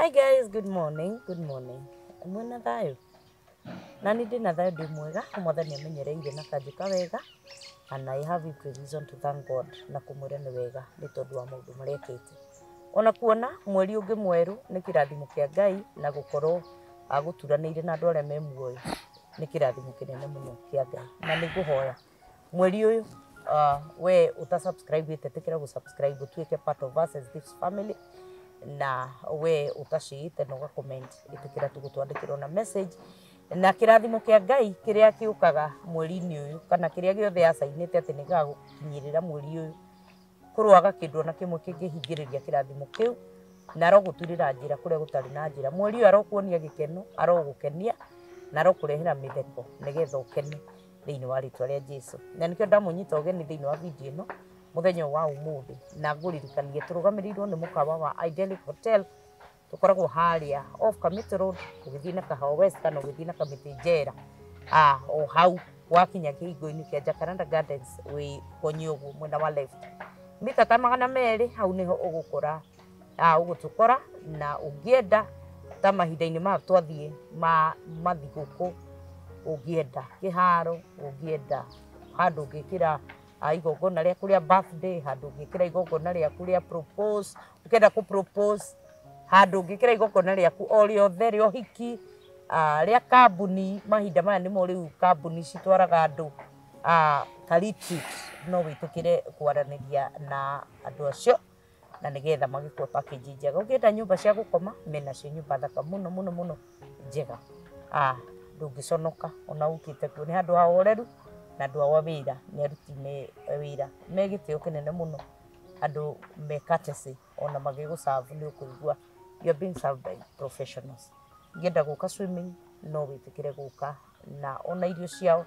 Hi guys, good morning, good morning. Mwena thayo. Na nĩ ndĩ na thayũ, ndĩ mwega, Mwathani amenyereire na kanjĩka wega, and I have every reason to thank God na kũmwĩra nĩ wega nĩ tondũ wa maũndũ marĩa ekĩte. Ona kuona mweri ũngĩ mwerũ nĩ kĩrathimo kĩa Ngai, na gũkorwo agũturanĩire na andũ arĩa me muoyo nĩ kĩrathimo kĩnene mũno kĩa Ngai. Na nĩ ngũhoya mweri ũyũ, we ũta subscribe ĩte, ĩtĩkĩra gũ subscribe ũtuĩke part of us as this family, na we ũtacĩĩte na ũga comment, ĩtĩkĩra tu gũtwandĩkĩra na message. Na kĩrathimo kĩa Ngai kĩrĩa kĩũkaga mweri-inĩ ũyũ, kana kĩrĩa gĩothe acainĩte atĩ nĩgagũkinyĩrĩra mweri ũyũ, kũrũaga kĩndũ ona kĩmwe kĩngĩhingĩrĩria kĩrathimo kĩu, na arogũturĩra njĩra kũrĩa gũtarĩ na njĩra. Mweri ũyũ arokuonia gĩkeno, arogũkenia na arokũrehera mĩtheko nĩgetha ũkene thĩinĩ wa rĩtwa rĩa Jesu. Na nĩkĩo ndamũnyita ũgeni thĩinĩ wa video ĩno mũthenya wa ũmũthĩ, na ngũririkanie tũrũgamĩrĩirwo nĩ mũkawa wa Idyllic Hotel. Tũkoragwo harĩa off Kamiti Road ũgĩthiĩ na Kahawa West kana ũgĩthiĩ na Kamiti Njera, o hau wakinya kĩhingo-inĩ kĩa Jacaranda Gardens wĩ konyi ũguo mwena wa left, mita ta 200, hau nĩho ũgũkora, ũgũtũkora. Na ũngĩenda ta mahinda-inĩ maya twathiĩ ma mathigũkũ, ũngĩenda kĩharo, ũngĩenda handũ ũngĩkĩra igongona rĩaku rĩa birthday, handũ ũngĩkĩra igongona rĩaku rĩa propose, ũkĩenda kũ propose, handũ ũngĩkĩra igongona rĩaku o rĩothe rĩa ũhiki, rĩa kambuni. Mahinda maya nĩmo rĩu kambuni citwaraga andũ ta retreat, no wĩtĩkĩre kwaranĩria na andũ acio na nĩgetha magĩkue package njega. Ũngĩenda nyũmba cia gũkoma, menacio nyũmba thaka mũno mũno mũno njega, ndũngĩconoka ona ũkĩte kuo. Nĩ handũ hahoreru na andũ ao a wĩra nĩ aruti me wĩra me gĩtĩo kĩnene mũno, andũ me courtesy, ona magĩgũ-serve nĩ ũkũigua you are being served by professionals. Ũngĩenda gũka swimming, no wĩtĩkĩre gũka, na ona irio ciao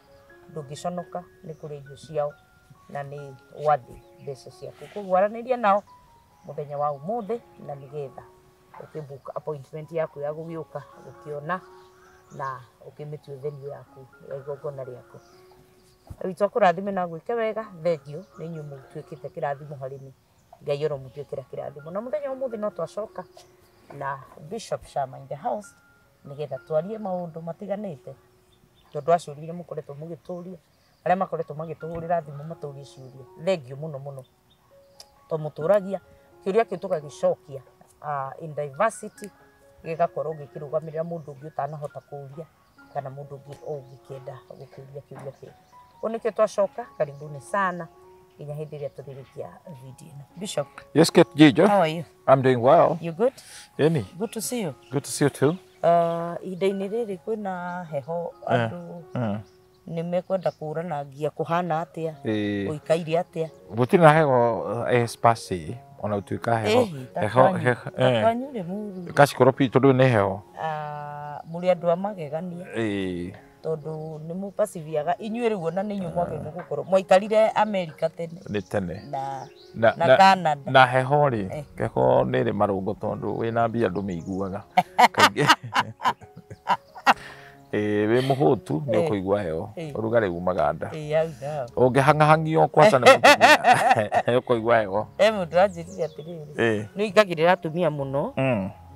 ndũngĩconoka nĩ kũrĩa irio ciao, na nĩ wathi mbeca ciaku. Koguo aranĩria nao mũthenya wa ũmũthĩ na nĩgetha ũkĩbook appointment yaku ya gũgĩũka gũkĩona na ũkĩmĩtue venue yaku ya igongona rĩaku. Witũ akũrathime na gwĩke wega. Thengiũ nĩ inyuĩ mũtuĩkĩte kĩrathimo harĩ niĩ. Ngai oromũtuĩkĩra kĩrathimo. Na mũthenya wa ũmũthĩ no twacoka na Bishop Shama in the house nĩgetha twarie maũndũ matiganĩte, tondũ a ciũria iria mũkoretwo mũgĩtũria, arĩa makoretwo magĩtũhũrĩra thimũ matũrie ciũria, thengiũ mũno mũno, to mũtũragia kĩũria kĩu tũgagĩcokia in diversity, gĩgakorwo gĩkĩrũgamĩrĩra mũndũ ũngĩ ũtanahota kũũria kana mũndũ ũngĩ ũngĩkĩenda gũkĩũria kĩũria kĩu. Ũũ nĩkĩo twacoka. Karibuni sana nginya hĩndĩ ĩrĩa tũrĩrĩkia video ĩno. Bishop. Yes, Kate Gijo. How are you? I'm doing well. You good? Eni. Good to see you. Good to see you too. Ihinda-inĩ rĩrĩ kwĩna heho, andũ nĩ mekwenda kũrana ngia kũhana atĩa, ũikaire atĩa? Gũtirĩ na heho espasi ona gũtuĩka heho. Ĩhi, ta Heho kwanyu. Heho Ta kwanyu rĩ mũru. Kacikoropi tondũ nĩ heho. Mũrĩ andũ a magegania tondũ nĩ mũpaciviaga inyuĩ rĩu, ona nĩ inyuĩ mwagĩrĩirwo gũkorwo mwaikarire America tene. Nĩ tene. Na Na, na na, Canada. Na heho rĩ, heho nĩ ĩrĩ marũngo tondũ wĩna mbia ndũmĩiguaga. Kaingĩ. Wĩ mũhũtu nĩ ũkũigua heho. Ũrugarĩ umaga nda. Ĩ, hau nao. Ũngĩhang'ahang'io kwaca nĩ mũtumia, ũkũigua heho. He mũndũ anjĩrire atĩrĩrĩ, nĩ ũingagĩrĩra atumia mũno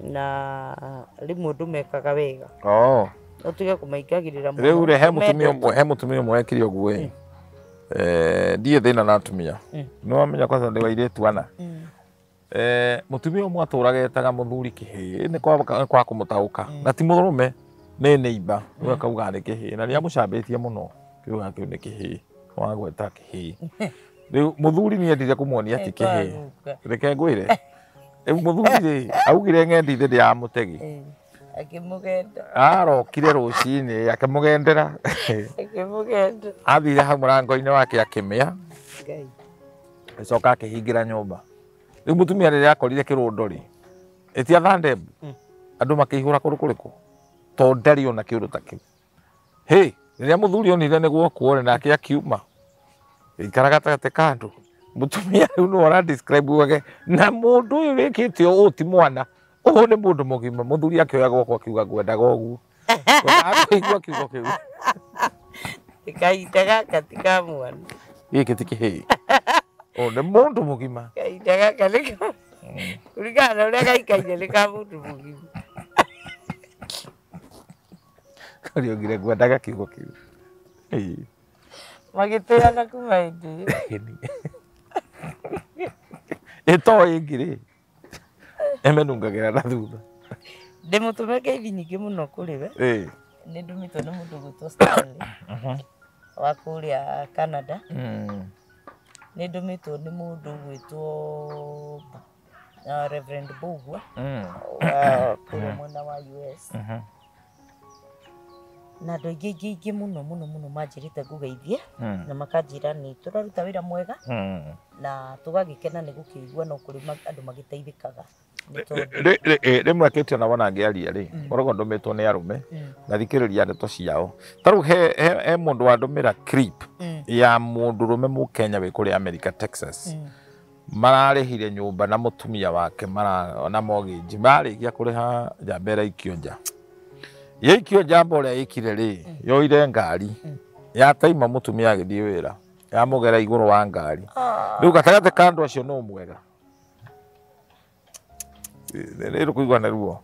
na rĩmwe ndũmekaga wega. Ũtige kũmaingagĩrĩra mũno. Rĩu rĩ, he mũtumia Ũmendete. ũmwe, he mũtumia ũmwe wekire ũguo ĩ. Ndiĩ thĩna na atumia. Nĩ wamenya kwanza ndĩ wa airĩtu ana. Mũtumia ũmwe atũraga etaga mũthuri kĩhĩĩ, nĩ kwa kũmũtaũka. Na ti mũrũme, nĩ neighbor. Rĩu akauga nĩ kĩhĩĩ na nĩ amũcambĩtie mũno. Kiuga kĩu nĩ kĩhĩĩ. Wagweta kĩhĩĩ. Rĩu mũthuri nĩ endire kũmuonia ti kĩhĩĩ. Kwaguka. Reke ngwĩre. Rĩu mũthuri rĩ, augire ng'endi ndĩ ya mũtegi. Akĩmũgenda. Arokire rũcinĩ akĩmũgendera. Akĩmũgenda. Athire hau mũrango-inĩ wake akĩmĩa. Ngai. Agĩcoka akĩhingĩra nyũmba. Rĩu mũtumia rĩrĩa akorire kĩrũndo rĩ, ĩtia thandembu, andũ makĩihũra kũndũ kũrĩkũ, tondũ ndarĩ ona kĩũndũ ta kĩu. Hĩ, rĩrĩa mũthuri onire nĩ gwokwo rĩ, nake akiuma, gĩikara gatagatĩ ka andũ. Mũtumia rĩu nĩwe ũra describe wage, na mũndũ ũyũ wĩkĩte ũũ ti mwana, ũyũ nĩ mũndũ mũgima. Mũthuri akĩoya guoko akiuga ngwendaga ũguo. Ngwendaga kũigua kiugo kĩu. Kahinda gaka ti ka mwana. Gĩkĩ ti kĩhĩĩ. Ũyũ nĩ mũndũ mũgima. Kahinda gaka nĩ ka Kũringana na ũrĩa gaikaire nĩ ka mũndũ mũgima. Kariũngire ngwendaga kiugo kĩu. Magĩtĩana kuma hĩndĩ ĩyo. Ĩto ĩngĩ rĩ ĩmenungagĩra na thutha. Ndĩmũtũme ngeithi nyingĩ mũno kũrĩ we. Nĩ ndũmĩtwo nĩ mũndũ ũgwĩtwo Stanley wa kũrĩa Canada. Nĩ ndũmĩtwo nĩ mũndũ ũgwĩtwo Reverend Bugwa wa kũrĩa mwena wa US. Na andũ aingĩ aingĩ aingĩ mũno mũno mũno manjĩrĩte ngũgeithie na makanjĩra nĩ tũraruta wĩra mwega na tũgagĩkena nĩ gũkĩigua no kũrĩ andũ magĩteithĩkaga. Rĩmwe akĩtie ona wona ngĩaria rĩ ngoragwo ndũmĩtwo nĩ arũme na thikĩrĩria ndeto ciao. Ta rĩu he mũndũ wandũmĩra clip ya mũndũrũme mũkenya wĩ kũrĩa America, Texas. Mararĩhire nyũmba na mũtumia wake na mortgage, marĩkia kũrĩha njamba ĩraikio nja. Yaikio njamba ũrĩa ĩkire rĩ yoire ngari yataima mũtumia agĩthiĩ wĩra yamũgera igũrũ wa ngari. Rĩu gatagatĩ ka andũ acio nũ mwega? Nĩ kũigua na ruo.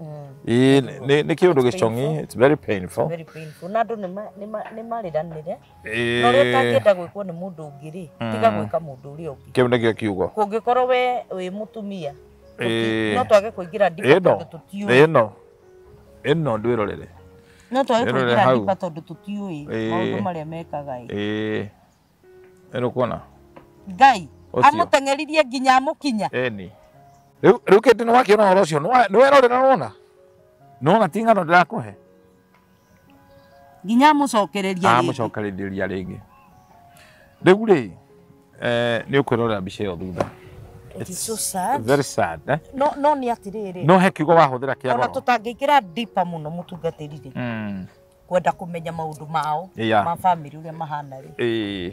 Nĩ kĩũndũ gĩcong'i, it's very painful. Very painful. Na andũ nĩ marĩranĩre. Na ũrĩa ũtangĩenda gwĩkwo nĩ mũndũ ũngĩ rĩ, tiga gwĩka mũndũ ũrĩa ũngĩ. Kĩu nĩkĩo kiugo. Kũngĩkorwo we wĩ mũtumia, no twage kũingĩra deeper tondũ tũtiũĩ. Ĩno ndwĩrorere. No twage kũingĩra deeper tondũ tũtiũĩ maũndũ marĩa mekaga ĩ. Ĩno kuona. Ngai amũteng'eririe nginya amũkinya. Ĩni. Rĩu kĩndũ nĩ wakĩona ũhoro ũcio nĩ werorera wona. Nĩwona ti ng'ano ndĩrakũhe. Nginya amũcokereria rĩngĩ. Amũcokereria rĩngĩ. Rĩu rĩ nĩ ũkwĩrorera mbica ĩyo thutha. It is so sad. Very sad, eh? No, no nĩ atĩrĩrĩ. No he kiugo wahũthĩra kĩa goro. Ona tũtangĩingĩra deeper mũno mũtungatĩri rĩ. Kwenda kũmenya maũndũ mao ma family ũrĩa mahana rĩ.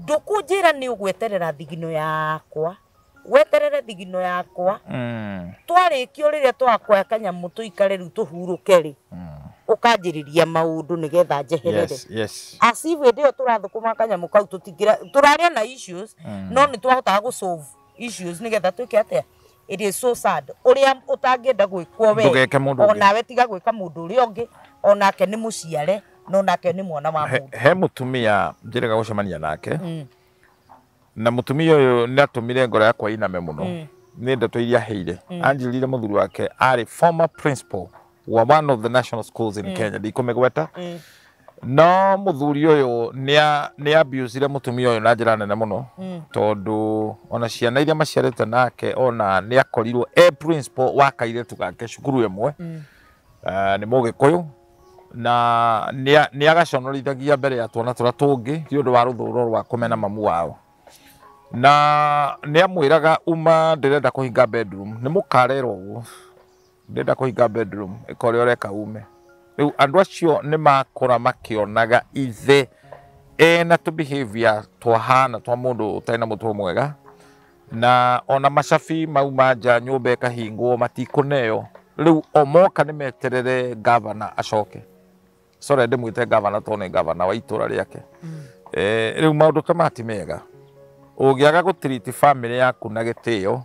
Ndũkũnjĩra nĩ ũgweterera thigino yakwa. Weterere thigino yakwa. Twarĩkio rĩrĩa twakoya kanyamũ tũikare rĩu tũhurũke rĩ. Ũkanjĩrĩria maũndũ nĩgetha njeherere. Yes, yes. As if hĩndĩ ĩyo tũrathũkũma kanyamũ kau tũtingĩra tũraria na issues no nĩ twahotaga gũ solve issues nĩgetha twĩke atĩa. It is so sad. Ũrĩa ũtangĩenda gwĩkwo we onawe tiga gwĩka mũndũ ũrĩa ũngĩ, onake nĩ mũciare no nake nĩ mwana wa mũndũ. He mũtumia njĩrĩga gũcemania nake. Na mũtumia ũyũ nĩ atũmire ngoro yakwa iname mũno. Nĩ ndeto iria aheire. Anjĩrire mũthuri wake arĩ former principal wa one of the national schools in Kenya, ndikũmĩgweta. No mũthuri ũyũ nĩ abusire mũtumia ũyũ na njĩra nene mũno tondũ ona ciana iria maciarĩte nake ona nĩ akorirwo e principal wa kairĩtu gake cukuru ĩmwe. Nĩ Mũgĩkũyũ na nĩ agaconorithagia mbere ya twana tũrĩa tũngĩ nĩ ũndũ wa rũthũro rwa kũmena mamu wao. Na nĩ amwĩraga uma ndĩrenda kũhinga bedroom, nĩ mũkarerwo ũguo ndĩrenda kũhinga bedroom ĩka ũrĩa ũreka ume. Rĩu andũ acio nĩ makũra makĩonaga ithe ena tũ behavior twahana twa mũndũ ũtarĩ na mũtwe mwega, na ona macabi mauma nja nyũmba ĩkahingwo matikũneo. Rĩu o moka nĩ meterere gavana acoke. Sorry ndĩmwĩte gavana tondũ nĩ gavana wa itũra rĩake. Rĩu maũndũ ta maya ti mega. Ũngĩaga gũtiriti family yaku na gĩtĩo,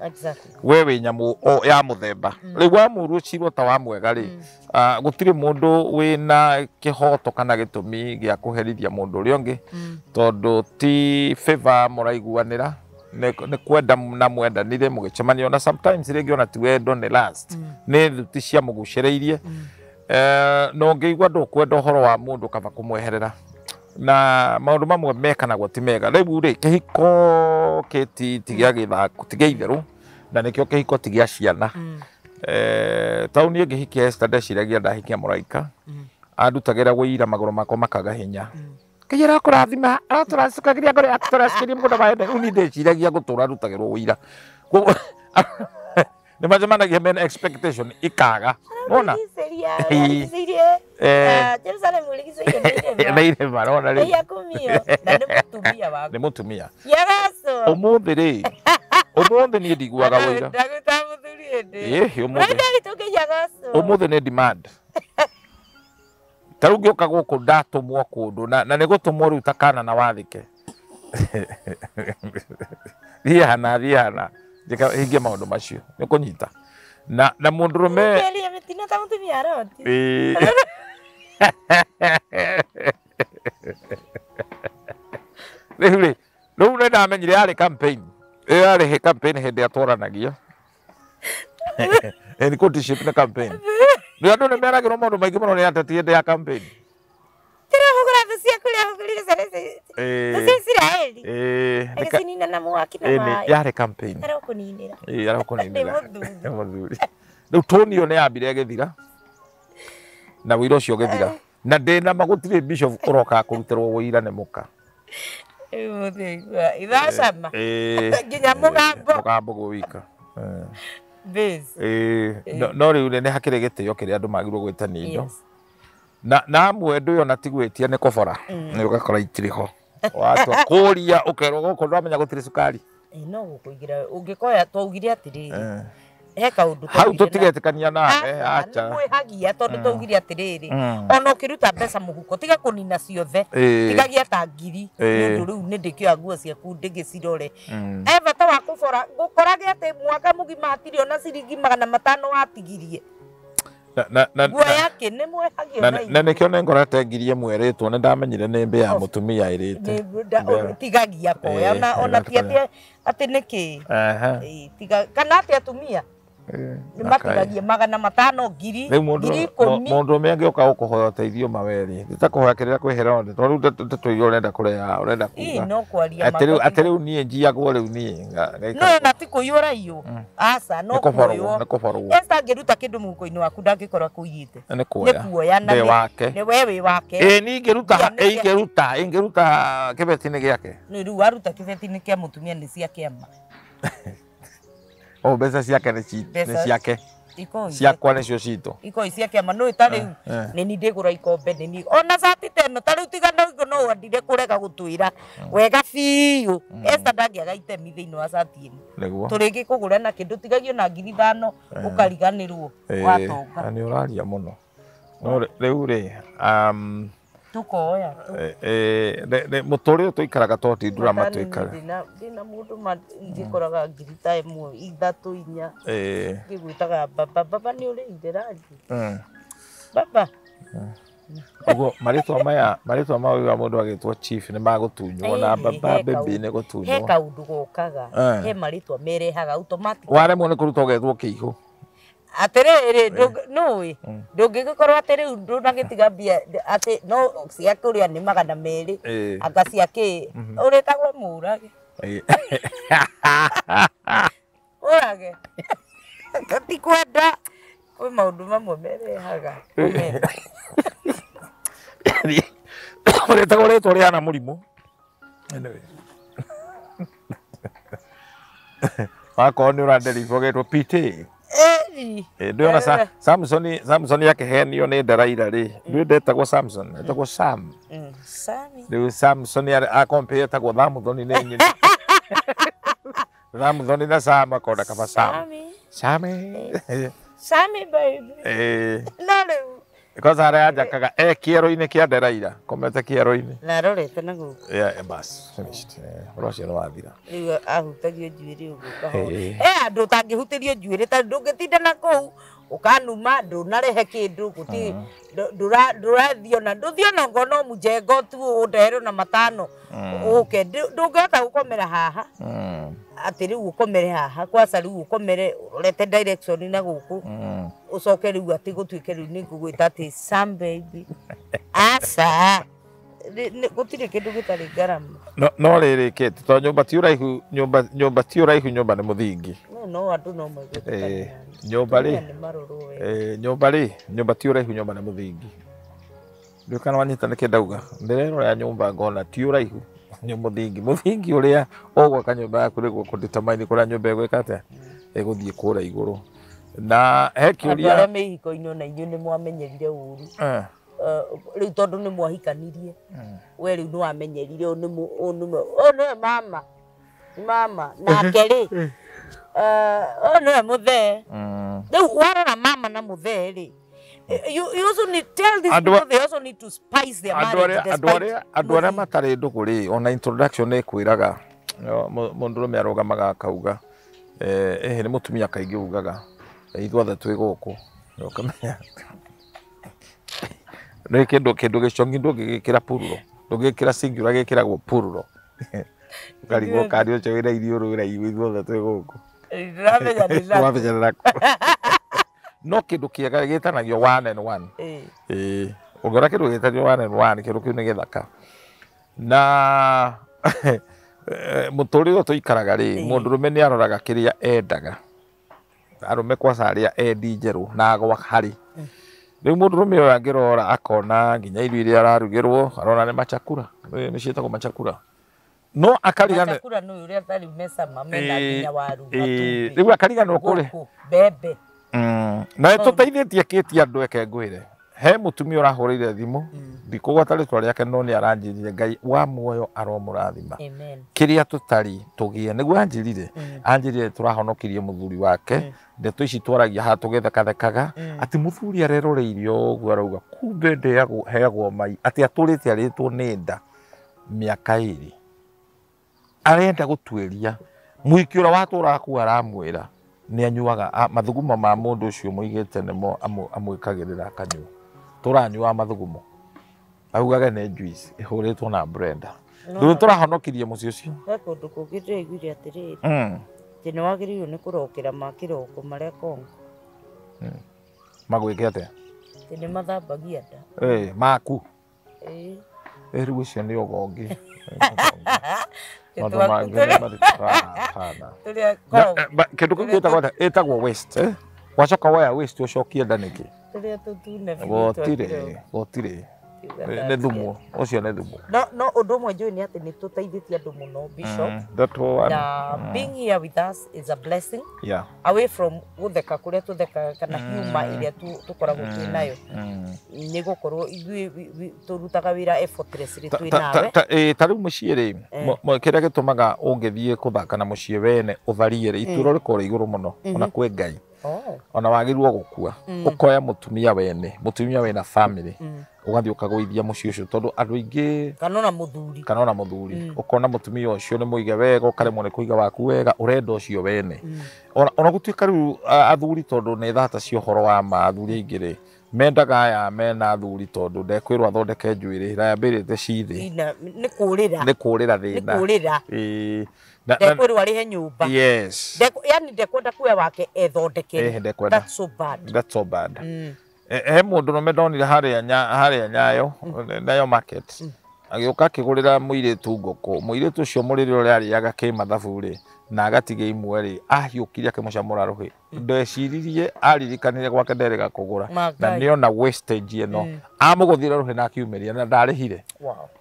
we wĩ nyamũ ya mũthemba. Rĩu wamũrucirwo ta wa mwega rĩ, gũtirĩ mũndũ wĩna kĩhoto kana gĩtũmi gĩa kũherithia mũndũ ũrĩa ũngĩ tondũ ti favor mũraiguanĩra, nĩ kwenda na mwendanire mũgĩcemania. Ona sometimes rĩngĩ ona ti wendo nĩ last, nĩ thuti cia mũgucĩrĩirie. Na ũngĩigua ndũkwenda ũhoro wa mũndũ kaba kũmweherera. Na maũndũ mamwe mekanagwo ti mega. Rĩu rĩ kĩhiko kĩti ti gĩa gĩthako, ti gĩa itherũ, na nĩkĩo kĩhiko ti gĩa ciana. Tau niĩ ngĩhikia Esther ndeciragia ndahikia mũraika andutagĩra wũira magũrũ makwa makaga hinya. Ngai arakũrathima, aratũracũkagĩria ngoro yaku, tũracũkĩria mũgũnda wa Eden. Rĩu niĩ ndeciragia gũtũra ndutagĩrwo wũira. Nĩ macemanagia mena expectation ikaga. Wona? Nĩ irĩma, wona rĩu. Nĩ mũtumia. Ũmũthĩ rĩ, ũmũthĩ niĩ ndiguaga wũira. Ũmũthĩ nĩ demand. Ta rĩu ngĩũka gũkũ ndatũmwo kũndũ na nĩ gũtũmwo rĩu ta kana na wathĩke. Thiĩ hana, thiĩ hana. Hingie maũndũ macio nĩ kũnyita na mũndũrũme Keria mĩtino ta mũtumia aroti. Rĩu rĩ, rĩu nĩ ndamenyire yarĩ campaign. Ĩyo yarĩ campaign hĩndĩ atwaranagia. Nĩ courtship na campaign. Nĩ andũ nĩ meragĩrwo maũndũ maingĩ mũno nĩ ateti hĩndĩ ya campaign. Tĩrahũgũra thũ ciaku ũrĩa ahũgũrire ciana cia Isiraeli. Agĩcinina na mwaki na maĩ. Yarĩ campaign. Arokũninĩra. Arokũninĩra. Nĩ mũthuri. Nĩ mũthuri. Rĩu tũni ĩyo nĩ yambire ĩgĩthira. Na wĩra ũcio ũgĩthira. Na ndĩna ma gũtirĩ bishop ũrokaga kũrutĩrwo wũira nĩ mũka. Ithacama. Nginya mũgambo. Mũgambo gwĩka. No rĩu nĩ hakĩrĩ gĩtĩo kĩrĩa andũ magĩrĩirwo gwĩtania indo. Na amwe andũ ĩyo na ti gwĩtia nĩ kũbora. Nĩ ũgakora itirĩ ho. Watua kũria ũkerwo gũkũ ndwamenya gũtirĩ cukari. No gũkũigĩra ũngĩkoya twaugire atĩrĩrĩ. He kaũndũ hau tũtigetĩkania nawe acha. Mwĩhagia tondũ twaugire atĩrĩrĩ ona ũkĩruta mbeca mũhuko tiga kũnina ciothe tigagia ta ngiri nĩ ũndũ rĩu nĩ ndĩkĩoya nguo ciaku ndĩgĩcirore. He bata wa kũbora gũkorage atĩ mwaka mũgima hatirĩ ona ciringi 500 watigirie. Nguo yake nĩ mwĩhagia na nĩkĩo nĩ ngorete ngiri ĩmwe ĩrĩtwo nĩ ndamenyire nĩ mbĩa ya mũtumia ĩrĩte. Tigagia koya ona ti atĩ nĩkĩ kana atĩ atumia nĩ matigagie 500 ngiri ngiri 10. Mũndũ ũmwe angĩũka gũkũhoya ũteithio maweri ti ta kũhoya kĩrĩa kwĩ Herode tondũ rĩu ndeto iria ũrenda kũreha ũrenda kuga no kwaria atĩ rĩu niĩ njiagwo rĩu niĩ no na ti kũiywo ũraiywo aca no kũiywo nĩ kũborwo. Esther angĩruta kĩndũ mũhuko-inĩ waku ndangĩkorwo akũiyĩte nĩ kuoya nĩ kuoya nĩ we wĩ wake. Niĩ ingĩruta kĩbeti-inĩ gĩake nĩ rĩu waruta kĩbeti-inĩ kĩa mũtumia nĩ cia kĩama. Oh, mbeca ciake nĩ ciake ciakwa nĩcio citũ ikoi cia kĩama nĩ ta rĩu nĩ ni ndĩgũra ikombe nĩ ni ona cati ta ĩno ta rĩu tiga no wandire kũrega gũtwĩra wega biũ. Esther ndangĩaga itemi thĩinĩ wa cati ĩno tũrĩngĩ kũgũra na kĩndũ tigagio na ngiri 5 ũkariganĩrwo watonga. Nĩ ũraria mũno no rĩu rĩ tukoya mũtũrĩre tũikaraga to ti ndurama tũikara ndĩna mũndũ ingĩkoraga ngiri ta 1 3 4 ngĩgwĩtaga baba baba nĩ ũrĩire rangi baba. Ũguo marĩtwa maya marĩtwa ma ũyũ wa mũndũ agĩtwo chief nĩ magũtunywo na baba baby nĩ gũtunywo. He kaũndũ gokaga he marĩtwa merehaga automatic waremwo nĩ kũruta ũgetwo kĩihũ. Atĩrĩrĩ nũĩ ndũngĩgĩkorwo atĩ rĩu ndũnagĩtiga mbia atĩ no cia kũrĩa nĩ 200 anga cia kĩ ũrĩtagwo mũũrage ũrage ti kwenda kwĩ maũndũ mamwe merehaga ũrĩtagwo rĩtwa rĩhana mũrimũ. Wakorwo nĩ ũranderibwo ũgetwo PT. Ndĩona Samson akĩhenio nĩ Delaila rĩ ndũĩ ndetagwo Samson etagwo Sam. Rĩu Samson akompea etagwo Thamuthoni nĩ nyina. Thamuthoni na Sam akonda kaba Sam. Sammy. Sammy baby. No rĩu kwanza harĩa anjakaga e kĩero-inĩ kĩa Delaila komete kĩero-inĩ na arorete na gũkũ. Yeah, bas finished. Ũhoro ũcio nĩ wathira. Rĩu ahutagio njuĩrĩ ũguo kahora. He andũ ũtangĩhutĩrio njuĩrĩ ta ndũngĩtinda na kũu ũkanuma ndũnarehe kĩndũ gũtirĩ ndũrathiĩ ona ndũthiĩ ona okorwo no mũjengo tu ũndehere ona 5 ũke ndũngĩhota gũkomera haha atĩ rĩu ũkomere haha kwaca rĩu ũkomere ũrorete direction na gũkũ ũcoke rĩu atĩ gũtuĩke rĩu nĩ ngũgwĩta atĩ Sam baby aca gũtirĩ kĩndũ gĩtarĩ ngarama. No rĩrĩ kĩte tondũ nyũmba ti ũraihu nyũmba ti ũraihu nyũmba nĩ mũthingi. No andũ no maigwĩtĩkania. Nyũmba rĩ nyũmba rĩ nyũmba ti ũraihu nyũmba nĩ mũthingi. Ndũĩ kana wanyita nĩkĩ ndauga ndĩrerora nyũmba ngona ti ũraihu nĩ mũthingi mũthingi ũrĩa ũgwaka nyũmba yaku nĩguo kũdetermine kũrĩa nyũmba ĩgwĩka atĩa ĩgũthiĩ kũrĩa igũrũ. Na he kĩũria andũ arĩa me ihiko-inĩ ona inyuĩ nĩ mwamenyerire ũru rĩu tondũ nĩ mwahikanirie we rĩu nĩ wamenyerire ũyũ nĩwe mama mama nake rĩ ũyũ nĩwe mũthee rĩu warora mama na mũthee rĩ you also need tell these people they also need to spice their marriage despite andũ arĩa matarĩ ndũgũ rĩ ona introduction nĩ ĩkwĩraga mũndũrũme arũgamaga akauga Nĩ mũtumia kaingĩ ugaga ithuothe twĩ gũkũ ũkamenya nĩ kĩndũ gĩcongi ndũngĩgĩkĩra plural, ndũngĩkĩra singular, gĩkĩragwo plural. Ũkarigwo kandi ũcio wĩna iriũrũ wĩna ithuothe twĩ gũkũ. Ndĩramenya nĩ nakũ. Ndĩramenya nĩ nakũ. No kĩndũ kĩega gĩtanagio one and one. Ũngĩona kĩndũ gĩtanagio one and one, kĩndũ kĩu nĩ gĩthaka. Na mũtũrĩre ũyũ tũikaraga rĩ, mũndũrũme nĩ aroraga kĩrĩa endaga. Arũme kwaca arĩa endi njerũ na agwa harĩ. Rĩu mũndũrũme ũyũ angĩrora akona nginya irio iria ararugĩrwo, arona nĩ machakura, nĩ ciĩtagwo machakura. No akarigana machakura nĩ ũrĩa atarĩ mecama mena nginya waru, matumbĩ. Rĩu akariganĩrwo kũrĩ mbembe. Na tũteithĩtie kĩti andũ eke ngwĩre. He mũtumia ũrahũrĩire thimũ, ndikũgwata rĩtwa rĩake no nĩ aranjĩrire Ngai wa muoyo aromũrathima. Kĩrĩa tũtari tũgĩe nĩguo anjĩrire. Anjĩrire tũrahonokirie mũthuri wake, ndeto ici twaragia haha tũgĩthekathekaga, atĩ mũthuri areroreirie ũguo arauga kumbe ndeagwo heagwo mai, atĩ atũrĩte arĩtwo nĩ nda mĩaka 2. Arenda gũtuĩria mũhiki ũrĩa watũraga kuo aramwĩra nĩ anyuaga mathugumo ma mũndũ ũcio mũigĩte nĩmo amwĩkagĩrĩra akanyua. Tũranyuaga mathugumo augage nĩ juice ĩhũrĩtwo na blender. Rĩu tũrahonokirie mũciĩ ũcio. He kũndũ kũngĩ ndĩraiguire atĩrĩrĩ, atĩ nĩ wagĩrĩirwo nĩ kũrokera ma kĩroko marĩa Kongo. Magwĩke atĩa? Atĩ nĩ mathambagia nda. Maku. Rĩu ũcio nĩ ũgongi. Maũndũ mangĩ nĩ maritũ. Kĩndũ kĩu gĩtagwo ĩtagwo waste. Wacoka woya waste ũcokie nda nĩkĩ? Gũtirĩ, gũtirĩ. Nĩ thumu, ũcio nĩ thumu. No ũndũ ũmwe njũĩ nĩ atĩ nĩ tũteithĩtie andũ mũno, Bishop. Na being here with us is a blessing. Away from gũtheka kũrĩa tũthekaga kana humor ĩrĩa tũkoragwo twĩ nayo. Nĩ gũkorwo ithuĩ tũrutaga wĩra effortlessly twĩ nawe. Ta rĩu mũciĩ rĩ, kĩrĩa gĩtũmaga ũngĩthiĩ kũthaka na mũciĩ wene ũtharie rĩ, itũũro rĩkorwo rĩ igũrũ mũno, ona kwĩ Ngai. Ona wagĩrĩirwo gũkua, ũkoya mũtumia wene, mũtumia wĩna family, ũgathiĩ ũkagũithia mũciĩ ũcio tondũ andũ aingĩ kana ona mũthuri, kana ona mũthuri, ũkona mũtumia ũcio nĩ mũige wega, ũkaremwo nĩ kũiga waku wega, ũrenda ũcio wene. Ona gũtuĩka rĩu athuri tondũ nĩ thata cia ũhoro wa ma, athuri aingĩ rĩ mendaga aya mena athuri tondũ ndekwĩrwo athondeke njuĩrĩ, rayambĩrĩte cithĩ. Nĩ kũrĩra. Nĩ kũrĩra thĩna. Nĩ kũrĩra. Ndekwĩrwo arĩhe nyũmba. Yes. Yani ndekwenda kuoya wake ethondekere. That's so bad. That's so bad. He mũndũ rũme ndonire harĩa Nyayo, Nyayo market. Agĩũka akĩgũrĩra mũirĩtu ngũkũ. Mũirĩtu ũcio mũrĩre ũrĩa arĩaga kĩmathabu rĩ, na agatiga imwe rĩ, ahiũkire akĩmũcamũra rũhĩ. Ndeciririe aririkanire gwake nderĩga kũgũra. Na nĩona wastage ĩno. Amũgũthire rũhĩ na akiumĩria na ndarĩhire.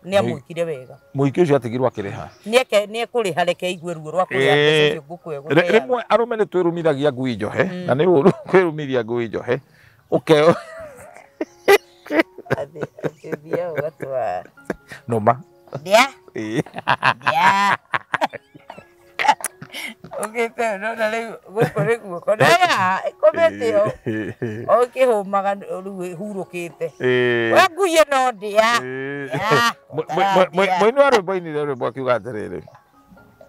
Nĩ amwĩkire wega. Mũhiki ũcio atigirwo akĩrĩha. Nĩ ekũrĩha reke aigue ruo rwa kũrĩa mbeca icio ngũkũ ĩgũteaga. Rĩmwe arũme nĩ twĩrumithagia ngui njohe, na nĩ ũru kwĩrumithia ngui njohe. Ũkeo Atĩ ũgatwara. Nũma. Ndĩa. Ndĩa. Ũkĩte nona rĩu gũkũ nĩ guoko. Ndaya ĩkomete ho. O ĩkĩhũmaga rĩu ĩhurũkĩte. We ngui ĩno ndĩa. Mũini wa rwĩmbo ainire rwĩmbo akiuga atĩrĩrĩ,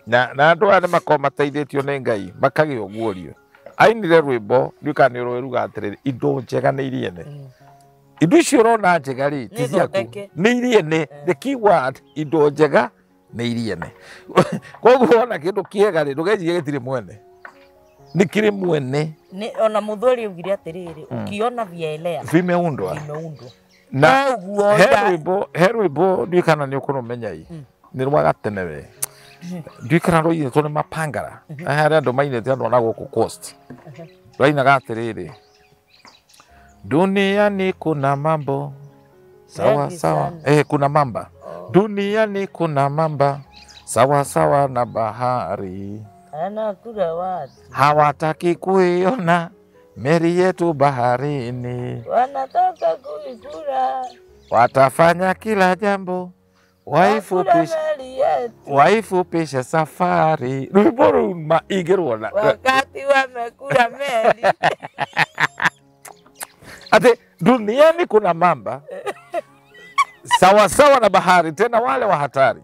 na andũ aya nĩ makoragwo mateithĩtio nĩ Ngai makagĩa ũguũrio. Ainire rwĩmbo ndiũĩ kana nĩ ũrũĩ ruga atĩrĩrĩ, indo njega nĩ iriene. Indo icio ũrona njega rĩ, ti ciaku, nĩ iriene. The key word, indo njega nĩ iriene. Koguo wona kĩndũ kĩega rĩ, ndũgecirie gĩtirĩ mwene. Nĩ kĩrĩ mwene. Ona mũthuri augire atĩrĩrĩ, ukiona vielea vimeundwa. Vimeundwa. Na he rwĩmbo ndiũĩ kana nĩ ũkũrũmenya ĩ, nĩ rwa gatene we. Ndiũĩ kana rwainĩtwo nĩ mapangara. Harĩa andũ mainĩte andũ a gũkũ Coast. Rwainaga atĩrĩrĩ, duniani kuna mambo sawa sawa. Kuna mamba. Duniani kuna mamba sawa sawa na bahari. Anakula watu. Hawataki kuiona meli yetu baharini. Wanataka kuikula. Watafanya kila jambo waifupishe safari. Rwĩmbo rũu ma ingĩruona. Wakati wamekula meli. Ate duniani kuna mamba sawa sawa na bahari, tena wale wa hatari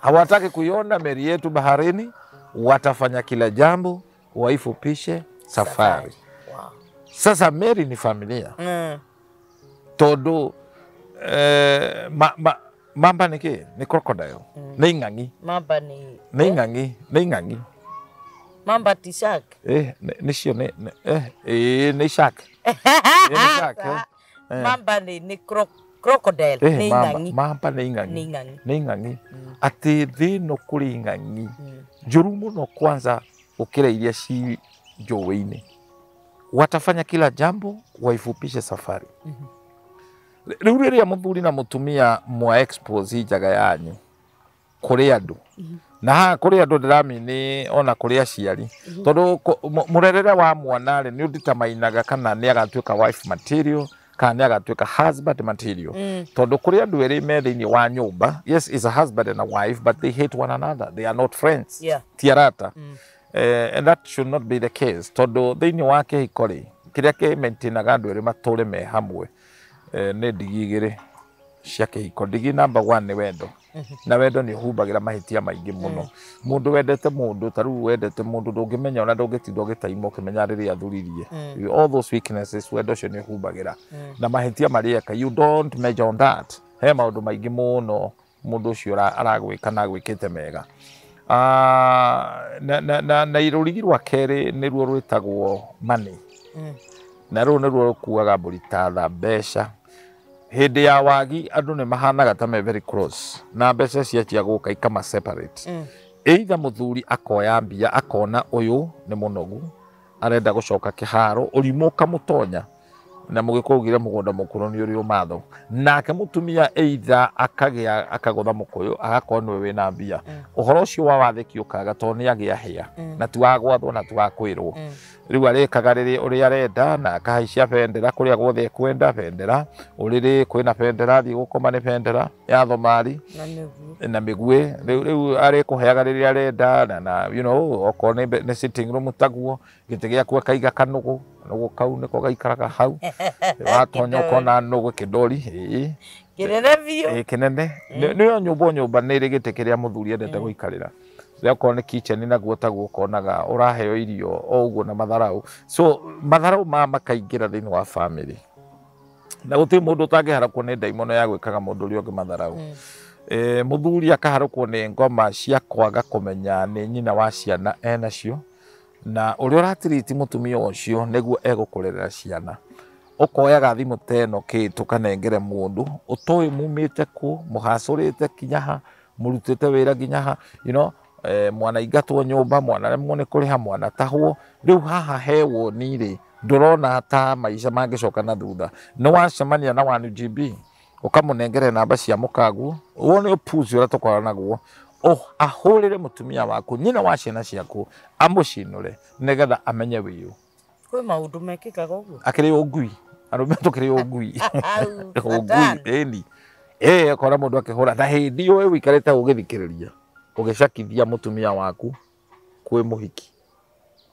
hawataki kuiona meli yetu baharini, Watafanya kila jambo waifupishe safari. Wow. Sasa Mary ni familia. Tondu mamba ni ki? Ni crocodile. Ni ing'ang'i. Mamba ni Ni ing'ang'i, ni ing'ang'i. Mamba ti shark. Ni cio ni shark. Ni shark. Mamba ni crocodile, ni ing'ang'i. Mamba ni ing'ang'i. Ni ing'ang'i. Ni ing'ang'i. Ati thĩ ĩno kũrĩ ing'ang'i njũru mũno kwanza gũkĩra iria ci njũĩ-inĩ. Watafanya kila jambo waifupishe safari. Rĩu rĩrĩa mũthuri na mũtumia mwa expose njaga yanyu kũrĩ andũ, na haha kũrĩ andũ ndĩramini ona kũrĩ aciari, tondũ mũrerere wa mwana rĩ nĩ ũnditamainaga kana nĩ agatuĩka wife material kana nĩ agatuĩka husband material. Tondũ kũrĩ andũ erĩ me thĩinĩ wa nyũmba, yes, is a husband and a wife, but they hate one another, they are not friends. Ti arata. And that should not be the case, tondũ thĩinĩ wa kĩhiko rĩ, kĩrĩa kĩ-maintainaga andũ erĩ matũre me hamwe nĩ ndigi igĩrĩ cia kĩhiko. Ndigi number 1 nĩ wendo. Na wendo nĩ ũhumbagĩra mahĩtia maingĩ mũno. Mũndũ wendete mũndũ ta rĩu wendete mũndũ ndũngĩmenya ona ndũngĩtinda ũgĩtaima ũkĩmenya rĩrĩa athuririe. All those weaknesses wendo ũcio nĩ ũhumbagĩra. Na mahĩtia marĩa eka, you don't measure on that. He maũndũ maingĩ mũno mũndũ ũcio aragwĩka na agwĩkĩte mega. Na rũrigi rwa kerĩ nĩruo rwĩtagwo money. Na rũu nĩruo rũkuaga mbũri ta tha mbeca. Hĩndĩ ya wagi andũ nĩ mahanaga ta me very close na mbeca cianjia gũka ikama separate. Either mũthuri akoya mbia akona ũyũ nĩ mũnogu arenda gũcoka kĩharo, ũrimũ ũkamũtonya na mũgĩkũyũ augire mũgũnda mũkũrũ nĩ ũrĩ ũmatho. Nake mũtumia either akagĩa akagũtha mũkũyũ agakorwo nĩwe wĩna mbia. Ũhoro ũcio wa wathĩki ũkaga tondũ nĩ agĩa hĩa na ti wa gwathwo na ti wa kwĩrwo. Rĩu arĩkaga rĩrĩ ũrĩa arenda na akahaicia bendera kũrĩa guothe ekwenda bendera, ũrĩrĩ kwĩna bendera, thiĩ gũkoma nĩ bendera ya thomari na mĩguĩ. Rĩu arĩkũheaga rĩrĩa arenda na you know, okorwo nĩ sitting room taguo gĩtĩ gĩaku akaiga kanũgũ, nũgũ kau nĩko gaikaraga hau. Watonya ũkona nũgũ kĩndori, ĩĩ. Kĩnene biũ. Ĩĩ, kĩnene. Nĩyo nyũmba o nyũmba nĩ ĩrĩ gĩtĩ kĩrĩa mũthuri endete gũikarĩra. Okorwo nĩ kitchen naguo taguo ũkonaga ũraheo irio o ũguo na matharau. So matharau maya makaingĩra thĩinĩ wa family. Na gũtirĩ mũndũ ũtangĩharakwo nĩ ndaimono ya gwĩkaga mũndũ ũrĩa ũngĩ matharau. Mũthuri akaharũkwo nĩ ngoma cia kwaga kũmenya nĩ nyina wa ciana enacio, na ũrĩa ũratiriti mũtumia ũcio nĩguo egũkũrerera ciana. Ũkoyaga thimũ ta ĩno kĩ tũkanengere mũndũ ũtoĩ mumĩte kũ, mũhacũrĩte kinya ha, mũrutĩte wĩra nginya ha, you know, mwana ingatwo nyũmba, mwana remwo nĩ kũrĩha, mwana tahwo. Rĩu haha he woni rĩ, ndũrona ta maica mangĩcoka na thutha. Nĩ wacemania na 1 GB ũkamũnengere namba cia mũkaguo, wone ũpuzi ũrĩa tũkoragwo naguo, ahũrĩre mũtumia waku, nyina wa ciana ciaku, amũcinũre nĩgetha amenye wĩũ. Kwĩ maũndũ mekĩkaga ũguo? Akĩrĩ ũngui, arũme tũkĩrĩ ũngui. Ũngui, ĩni. Ũkona mũndũ akĩhũra, na hĩndĩ ĩyo we ũikarĩte ũgĩthikĩrĩria, ũgĩcakithia mũtumia waku kwĩ mũhiki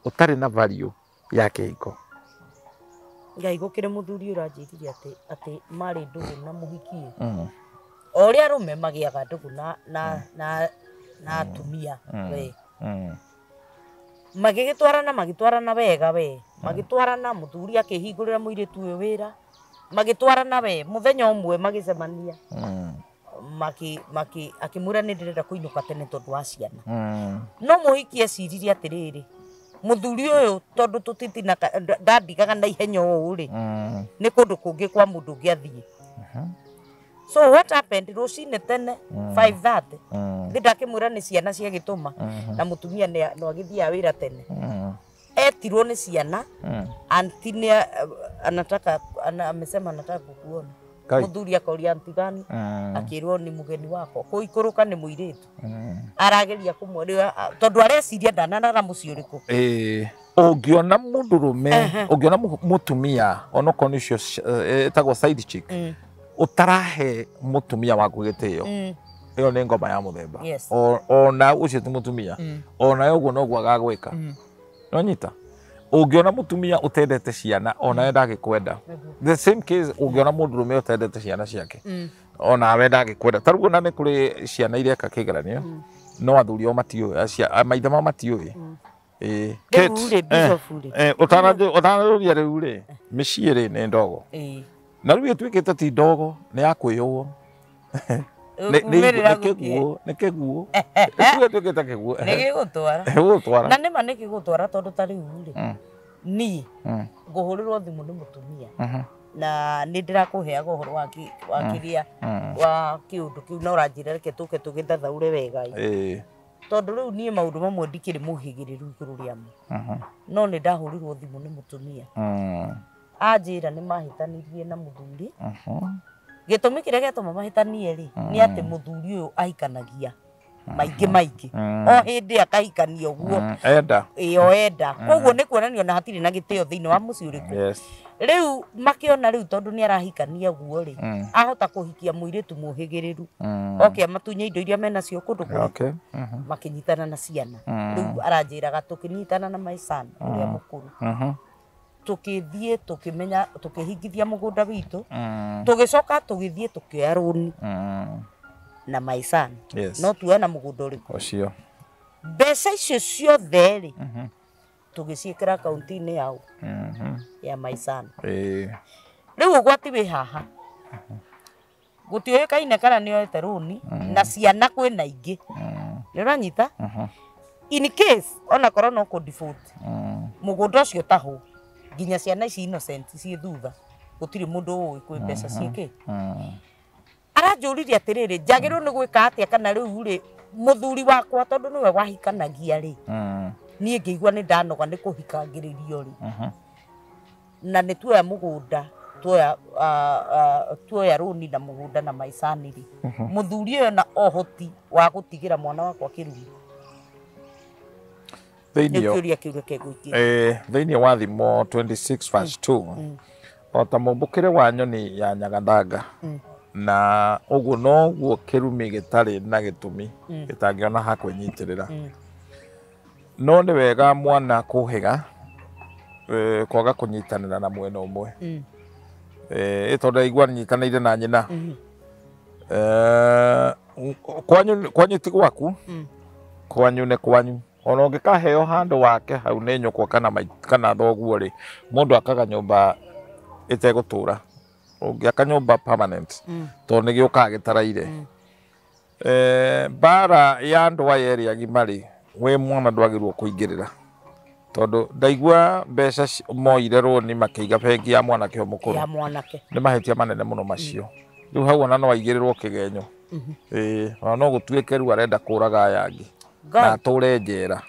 ũtarĩ na value ya kĩhiko. Ngai, gũkĩrĩ mũthuri ũranjĩrire atĩ marĩ ndũgũ na mũhiki. O ũrĩa arũme magĩaga ndũgũ na atumia we. Magĩgĩtwarana, magĩtwarana wega we. Magĩtwarana, mũthuri akĩhingũrĩra mũirĩtu ũyũ wĩra. Magĩtwarana we, mũthenya ũmwe magĩcemania. Akĩmwĩra nĩ ndĩrenda kũinũka tene tondũ wa ciana. No mũhiki eciririe atĩrĩrĩ, mũthuri ũyũ tondũ tũtitina ndandigaga na ihenya ũũ rĩ, nĩ kũndũ kũngĩ kwa mũndũ ũngĩ athiĩ. So what happened, rũcinĩ tene 5:30, nĩ ndakĩmwĩra nĩ ciana ciagĩtũma, na mũtumia no agĩthiaga wĩra tene. Etirwo nĩ ciana, anti nĩ anataka, amesema anataka kukuona. Mũthuri akoria anti gani, akĩrwo nĩ mũgeni wakwa. Kũikũrũka nĩ mũirĩtu. Arageria kũmwĩra tondũ areciria ndanarara mũciĩ ũrĩkũ. Ũngĩona mũndũrũme, ũngĩona mũtumia onokorwo nĩ ũcio ĩtagwo side chick, ũtarahe mũtumia waku gĩtĩo, ĩyo nĩ ngoma ya mũthemba. Ona ũcio ti mũtumia, ona ũguo noguo agagwĩka. Nĩwanyita? Ũngĩona mũtumia ũtendete ciana, onawe ndangĩkwenda. The same case, ũngĩona mũndũrũme ũtendete ciana ciake, onawe ndangĩkwenda. Ta rĩu ona nĩ kũrĩ ciana ireka kĩgeranio, No athuri o matiũĩ, maithe mao matiũĩ. Ũtanarũria rĩu rĩ, mĩciĩ rĩ nĩ ndogo. Na rĩu ĩtuĩkĩte ti ndogo, nĩ ya kwĩyũo. Nĩ kĩguũ. Ĩtuĩkĩte kĩguũ. Nĩ gĩgũtwara. Gĩgũtwara. Na nĩma nĩ gĩgũtwara tondũ ta rĩu rĩ, niĩ ngũhũrĩrwo thimũ nĩ mũtumia. Na nĩ ndĩrakũheaga ũhoro wa kĩrĩa wa kĩũndũ kĩu na ũranjĩra reke tũke tũgĩthathaũre wega. Tondũ rĩu niĩ maũndũ mamwe ndikĩrĩ mũhĩgĩrĩru igũrũ rĩamo. No nĩ ndahũrirwo thimũ nĩ mũtumia. Anjĩra nĩ mahĩtanirie na mũthuri. Gĩtũmi kĩrĩa gĩatũma mahĩtanie rĩ, nĩ atĩ mũthuri ũyũ ahikanagia maingĩ maingĩ. O hĩndĩ akahikania ũguo. Enda. Ĩĩ o enda. Koguo nĩ kuonania ona hatirĩ na gĩtĩo thĩinĩ wa mũciĩ ũrĩkũ. Rĩu makĩona rĩu tondũ nĩ arahikania ũguo rĩ, ahota kũhikia mũirĩtu mũhĩgĩrĩru. Oke amatunye indo iria menacio kũndũ kũrĩ. Makĩnyitana na ciana. Rĩu aranjĩraga tũkĩnyitana na my son ũrĩa mũkũrũ. Tũkĩthiĩ tũkĩmenya tũkĩhingithia mũgũnda witũ. Tũgĩcoka tũgĩthiĩ tũkĩoya rũni. Na my son. No tuoya na mũgũnda ũrĩkũ. Ũcio. Mbeca icio ciothe rĩ, tũgĩciĩkĩra akaunti-inĩ yao ya my son. Rĩu ũgwati wĩ haha. Gũtiũĩkaine kana nĩ oete rũni na ciana kwĩna ingĩ. Nĩ ũranyita? In case ona korwo no kũ default, mũgũnda ũcio ũtahwo nginya ciana ici innocent ciĩ thutha, gũtirĩ mũndũ ũĩ kwĩ mbeca ciĩkĩ. Aranjũririe atĩrĩrĩ, njagĩrĩirwo nĩ gwĩka atĩa kana rĩu rĩ mũthuri wakwa tondũ nĩwe wahikanagia rĩ, niĩ ngĩigua nĩ ndanoga nĩ kũhikangĩrĩrio rĩ. Na nĩ tuoya mũgũnda, tuoya rũni na mũgũnda na my son rĩ, mũthuri ũyũ na ũhoti wa gũtigĩra mwana wakwa kĩrumi. Thĩinĩ wa Thimo 26 verse 2, o ta mũmbũkĩre wa nyoni ya nyagathanga, na ũguo noguo kĩrumi gĩtarĩ na gĩtũmi gĩtangĩona ha kwĩnyitĩrĩra. No nĩ wega mwana kũhĩga kwaga kũnyitanĩra na mwena ũmwe. Tondũ aigua nyitanĩire na nyina. Kwanyu ti gwaku, kwanyu nĩ kwanyu. Ona ũngĩkaheo handũ wake hau nĩ nyũkwa kana thoguo rĩ, mũndũ akaga nyũmba ĩtegũtũra. Ũngĩaka nyũmba permanent, tondũ nĩ gĩũkaga gĩtaraire. Mbara ya andũ aya erĩ agima rĩ, wĩ mwana ndwagĩrĩirwo kũingĩrĩra. Tondũ ndaigua mbeca moire rũni makĩiga bengi ya mwanake ũyũ mũkũrũ. Ya mwanake. Nĩ mahĩtia manene mũno macio. Rĩu hau ona no aigĩrĩrwo kĩgenyo. Ona no gũtuĩke rĩu arenda kũraga aya angĩ. Na atũre njera.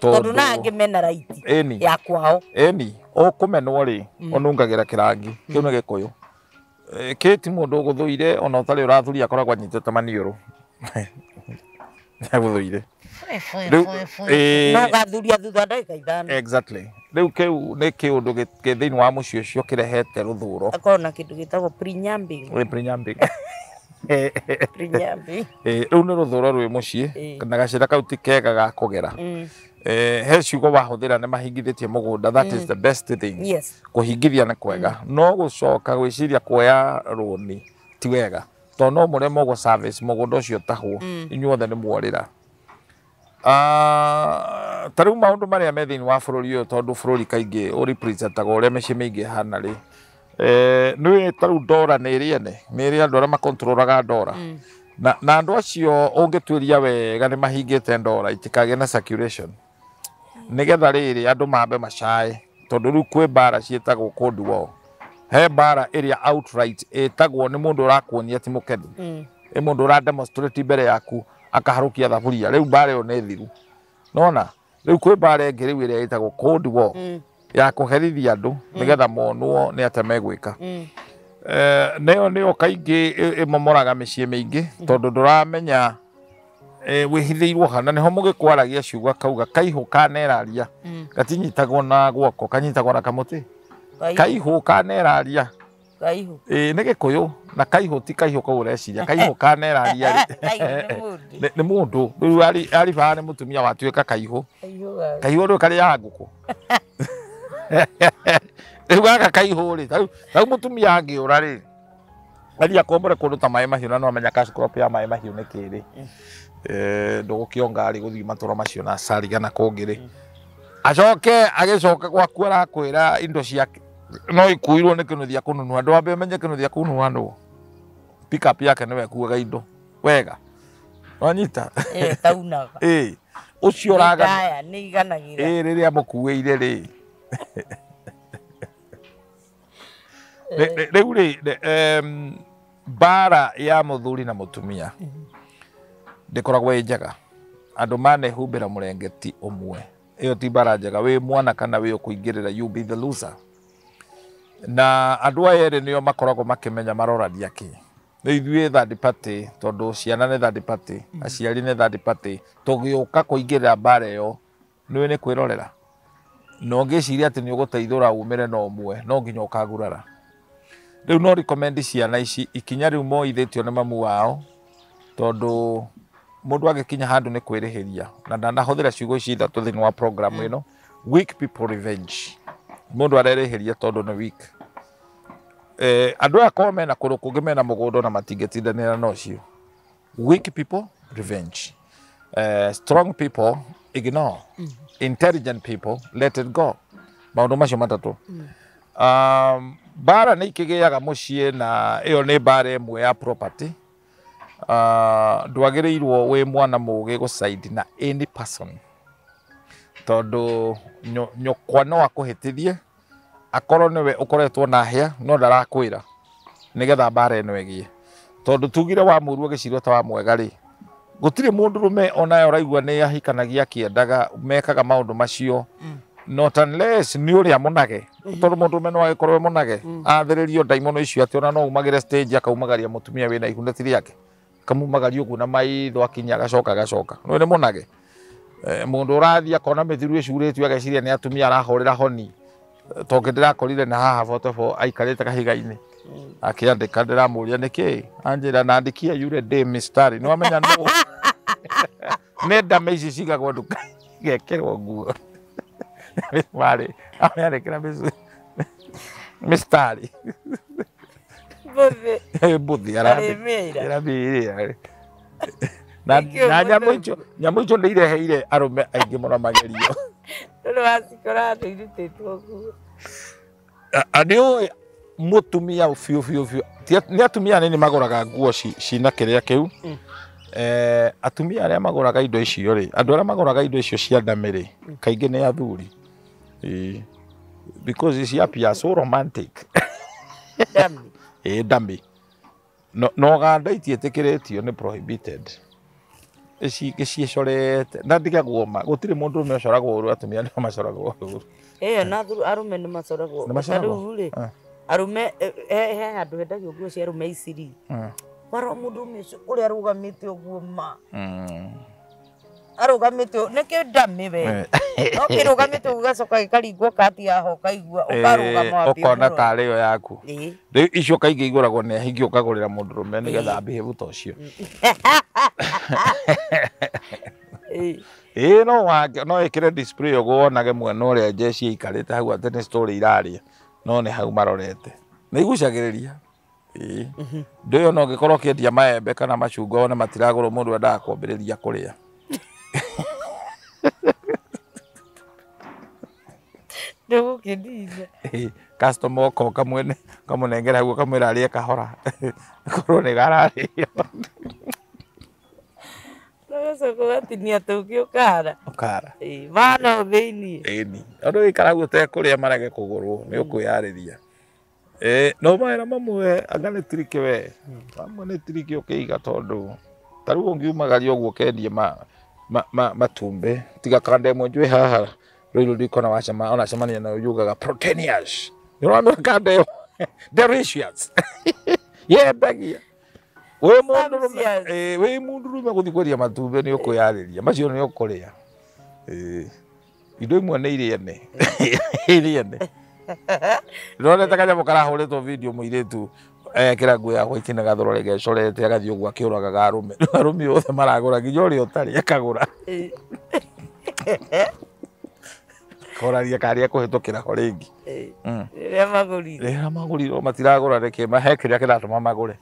Tondũ na angĩ mena raiti ya kwao. Ĩni, ũkũmenwo rĩ, ũnungagĩra kĩrangi. Kĩu nĩ Gĩkũyũ. Kĩ ti mũndũ ũgũthũire ona ũtarĩ ũrathuria akoragwo anyitĩte maniũrũ. Agũthũire. No gathuria thutha ndagĩka ithano. Exactly. Rĩu kĩu nĩ kĩũndũ gĩ thĩinĩ wa mũciĩ ũcio kĩrehete rũthũro. Akorwo na kĩndũ gĩtagwo pre-nyambing. Pre-nyambing. Pre-nyambing. Rĩu nĩ rũthũro rwĩ mũciĩ na gacĩra kau ti kega ga kũgera. He ciugo wahũthĩra nĩ mahingithĩtie mũgũnda, that is the best thing. Yes. Kũhingithia nĩ kwega. No gũcoka gwĩciria kuoya rũni ti wega. Tondũ no mũremwo gũ service mũgũnda ũcio ũtahwo, inyuothe nĩ muorĩra. Ta rĩu maũndũ marĩa me thĩinĩ wa bũrũri ũyũ, tondũ bũrũri kaingĩ ũrepresentaga ũrĩa mĩciĩ mĩingĩ ĩhana rĩ, nĩ ta rĩu ndora nĩ ĩrĩ ene, nĩ ĩrĩ andũ arĩa makontrolaga ndora. Na andũ acio ũngĩtuĩria wega nĩ mahingĩte ndora itikagĩe na circulation. Nĩgetha rĩrĩ andũ mambe macae, tondũ rĩu kwĩ mbara ciĩtagwo cold war. He mbara ĩrĩa outright ĩtagwo nĩ mũndũ ũrakuonia ti mũkenu. Ĩ mũndũ ũra demonstrate mbere yaku akaharũkia thaburia, rĩu mbara ĩyo nĩ thiru. Nona rĩu kwĩ mbara ĩngĩ rĩu ĩrĩa ĩtagwo cold war ya kũherithia andũ nĩgetha monwo nĩ atĩa megwĩka. Nayo nĩyo kaingĩ ĩmomoraga mĩciĩ mĩingĩ tondũ ndũramenya wĩhithĩirwo hana. Nĩho mũgĩkwaragia ciugo akauga kaihũ kaneraria gatinyitagwo na guoko, kanyitagwo na kamũtĩ. Kaihũ kaneraria. Kaihũ. Nĩ Gĩkũyũ na kaihũ ti kaihũ kau ũreciria, kaihũ kaneraria rĩ. Nĩ mũndũ. Rĩu arĩ baa nĩ mũtumia watuĩka kaihũ. Kaihũ rĩu karĩaga ngũkũ. Rĩu gaka kaihũ rĩ, tarĩu mũtumia angĩũra rĩ, athiĩ akombore kũndũ ta maĩ mahiũ na no amenya cash crop ya maĩ mahiũ nĩ kĩrĩ. Ndũgũkĩonga rĩ gũthiĩ matũra macio na cariga na kũngĩ rĩ. Acoke agĩcoka gwaku arakwĩra indo ciake no ikuirwo nĩ kĩnuthia kũnunua. Ndwambe ũmenye kĩnuthia kũnunua nũ. Pick up yake nĩwe ĩkuaga indo wega. Wanyita? Ĩyo ĩtaunaga. Ĩĩ. Ũcio ũragana. Ndaya nĩ iganagĩra. Ĩĩ rĩrĩa mũkuĩire rĩ. Rĩu rĩ mbara ya mũthuri na mũtumia ndĩkoragwo ĩ njega. Andũ manehumbĩra mũrengeti ũmwe. Ĩyo ti mbara njega. Wĩ mwana kana wĩ ũkũingĩrĩra, you be the loser. Na andũ aya erĩ nĩo makoragwo makĩmenya marorania kĩ. Nĩ ithuĩ third party, tondũ ciana nĩ third party, aciari nĩ third party. Tũgĩũka kũingĩrĩra mbara ĩyo, nĩũĩ nĩ kwĩrorera. Na ũngĩciria atĩ nĩ ũgũteithũra umĩre na ũmwe, no nginya ũkagurara. Rĩu no recommend ciana ici ikinya rĩu moithĩtio nĩ mamu wao, tondũ mũndũ agĩkinya handũ nĩ kwĩrĩhĩria. Na ndanahũthĩra ciugo ici ithatũ thĩinĩ wa program ĩno, weak people revenge. Mũndũ arerĩhĩria tondũ nĩ weak. Andũ aya korwo mena kũndũ kũngĩ mena mũgũnda na matingĩtindanĩra na ũcio. Weak people revenge. Strong people ignore. Intelligent people let it go. Maũndũ macio matatũ. Mbara nĩ ikĩgĩaga mũciĩ na ĩyo nĩ mbara ĩmwe ya property. Ndwagĩrĩirwo wĩ mwana mũgĩ gũ-side na any person. Tondũ nyũkwa no akũhĩtithie, akorwo nĩwe ũkoretwo na hĩa no ndarakwĩra nĩgetha mbara ĩno ĩgĩe. Tondũ tugire wa mũru agĩcirwo ta wa mwega rĩ, gũtirĩ mũndũrũme onawe ũraigua nĩ ahikanagia akĩendaga, mekaga maũndũ macio. Not unless nĩ ũrĩa mũnage. Tondũ mũndũrũme no agĩkorwo e mũnage. Athĩrĩrio ndaimono icio atĩ ona no umagĩre stage akaumagaria mũtumia wĩna ihu na ti rĩake. Akamumagaria ũguo na maitho akinya agacoka agacoka. Nĩ nĩ mũnage. Mũndũ ũrathiĩ akona mĩthiru ĩcurĩtio ageciria nĩ atumia arahũrĩra honi. Tondũ ndĩrakorire na haha 44 aikarĩte kahiga-inĩ. Akĩandĩka ndĩramũria nĩkĩ? Anjĩra nandikia yule day mistari. Nĩ wamenya nũ? Nĩ ndame ici cigagwo nduka igekĩrwo nguo. Mĩcumarĩ. Amĩandĩkĩra mistari. Mbũthĩ. Mbũthĩ arandĩka. Arĩmĩra. Ĩramĩra. Na nyamũ icio nĩ ireheire arũme aingĩ mũno magerio. Rĩu wacikora andũ irutĩtwo nguo. Nĩ ũĩ mũtumia biũ biũ biũ. Nĩ atumia anini magũraga nguo cina kĩrĩa kĩu. Atumia arĩa magũraga indo icio rĩ, andũ arĩa magũraga indo icio cia ndame rĩ, kaingĩ nĩ athuri. Because ici appear so romantic. Ndami. Ndami. No Uganda itiĩtĩkĩrĩtio nĩ prohibited. Ici ingĩ ciĩcorete na ndigagwo ma gũtirĩ mũndũ ũmwe ũcoragwo ũru, atumia nĩo macoragwo ũru. Ĩyo na arũme nĩ macoragwo. Nĩ macoragwo? Rĩu rĩ, arũme he handũ hendagio nguo cia arũme ici rĩ. Waro mũndũ ũmwe ũcio ũrĩa arũgamĩte ũguo ma. Arũgamĩte nĩkĩo ndamĩ we. No kĩrũgamĩte ũguo gĩgacoka gĩkaringwo kati yaho ũkaigua ũkarũgama wambie Ũkona kũrora. tarĩ yo yaku. Rĩu icio kaingĩ igũragwo nĩ ahingi ũkagũrĩra mũndũrũme nĩgetha ambĩhe ta ũcio. Ĩĩ no wake no ĩkĩre display ũguo wonage mwena ũrĩa jeshi ĩikarĩte hau atĩ nĩ story iraria no nĩ hau marorete. Nĩ igucagĩrĩria. Ĩĩ. Ndũ ĩyo no ũngĩkorwo ũkĩendia maembe kana macungwa wone matiragũrwo mũndũ endaga kwambĩrĩria kũrĩa. Ndũgũkĩndinda. Customer oka ũkamwene ũkamũnengera hau ũkamwĩra arĩe kahora. Korwo nĩ kararĩo. Ũgacoka ũgatinia tũngĩ ũkara. Ũkara. Ĩĩ, mana thĩiniĩ. Ĩni. Ũndũ wĩikara guo ũtekũrĩa marege kũgũrwo nĩ ũkwĩyarĩria. No mawĩra mamwe anga nĩ tiriki we. Mamwe nĩ tiriki ũkĩiga tondũ ta rĩu ũngiumagaria ũguo ũkendie matumbĩ tiga kanda ĩmwe njũĩ haha rũirũ ndikona wacema ona cemania nayo yugaga proteinious. Nĩ ũramenya kanda ĩyo delicious. Yendagia. Wĩ mũndũrũme, wĩ mũndũrũme gũthiĩ kwendia matumbĩ nĩ ũkwĩyarĩria macio nĩ ũkũrĩa. Indo imwe nĩ irĩene. Irĩene. Ndĩronete kanyamũ karahũrĩtwo video mũirĩtu ekĩra nguo ya white na gathorore gecorete agathiĩ ũguo akĩũragaga arũme. Arũme othe maragũra nginya ũrĩa ũtarĩ akagũra. Koraria karĩa kũhĩtũkĩra ho rĩngĩ. Rĩrĩa magũrire. Rĩrĩa magũrirwo matiragũra rĩkĩ mahe kĩrĩa kĩratũma magũre.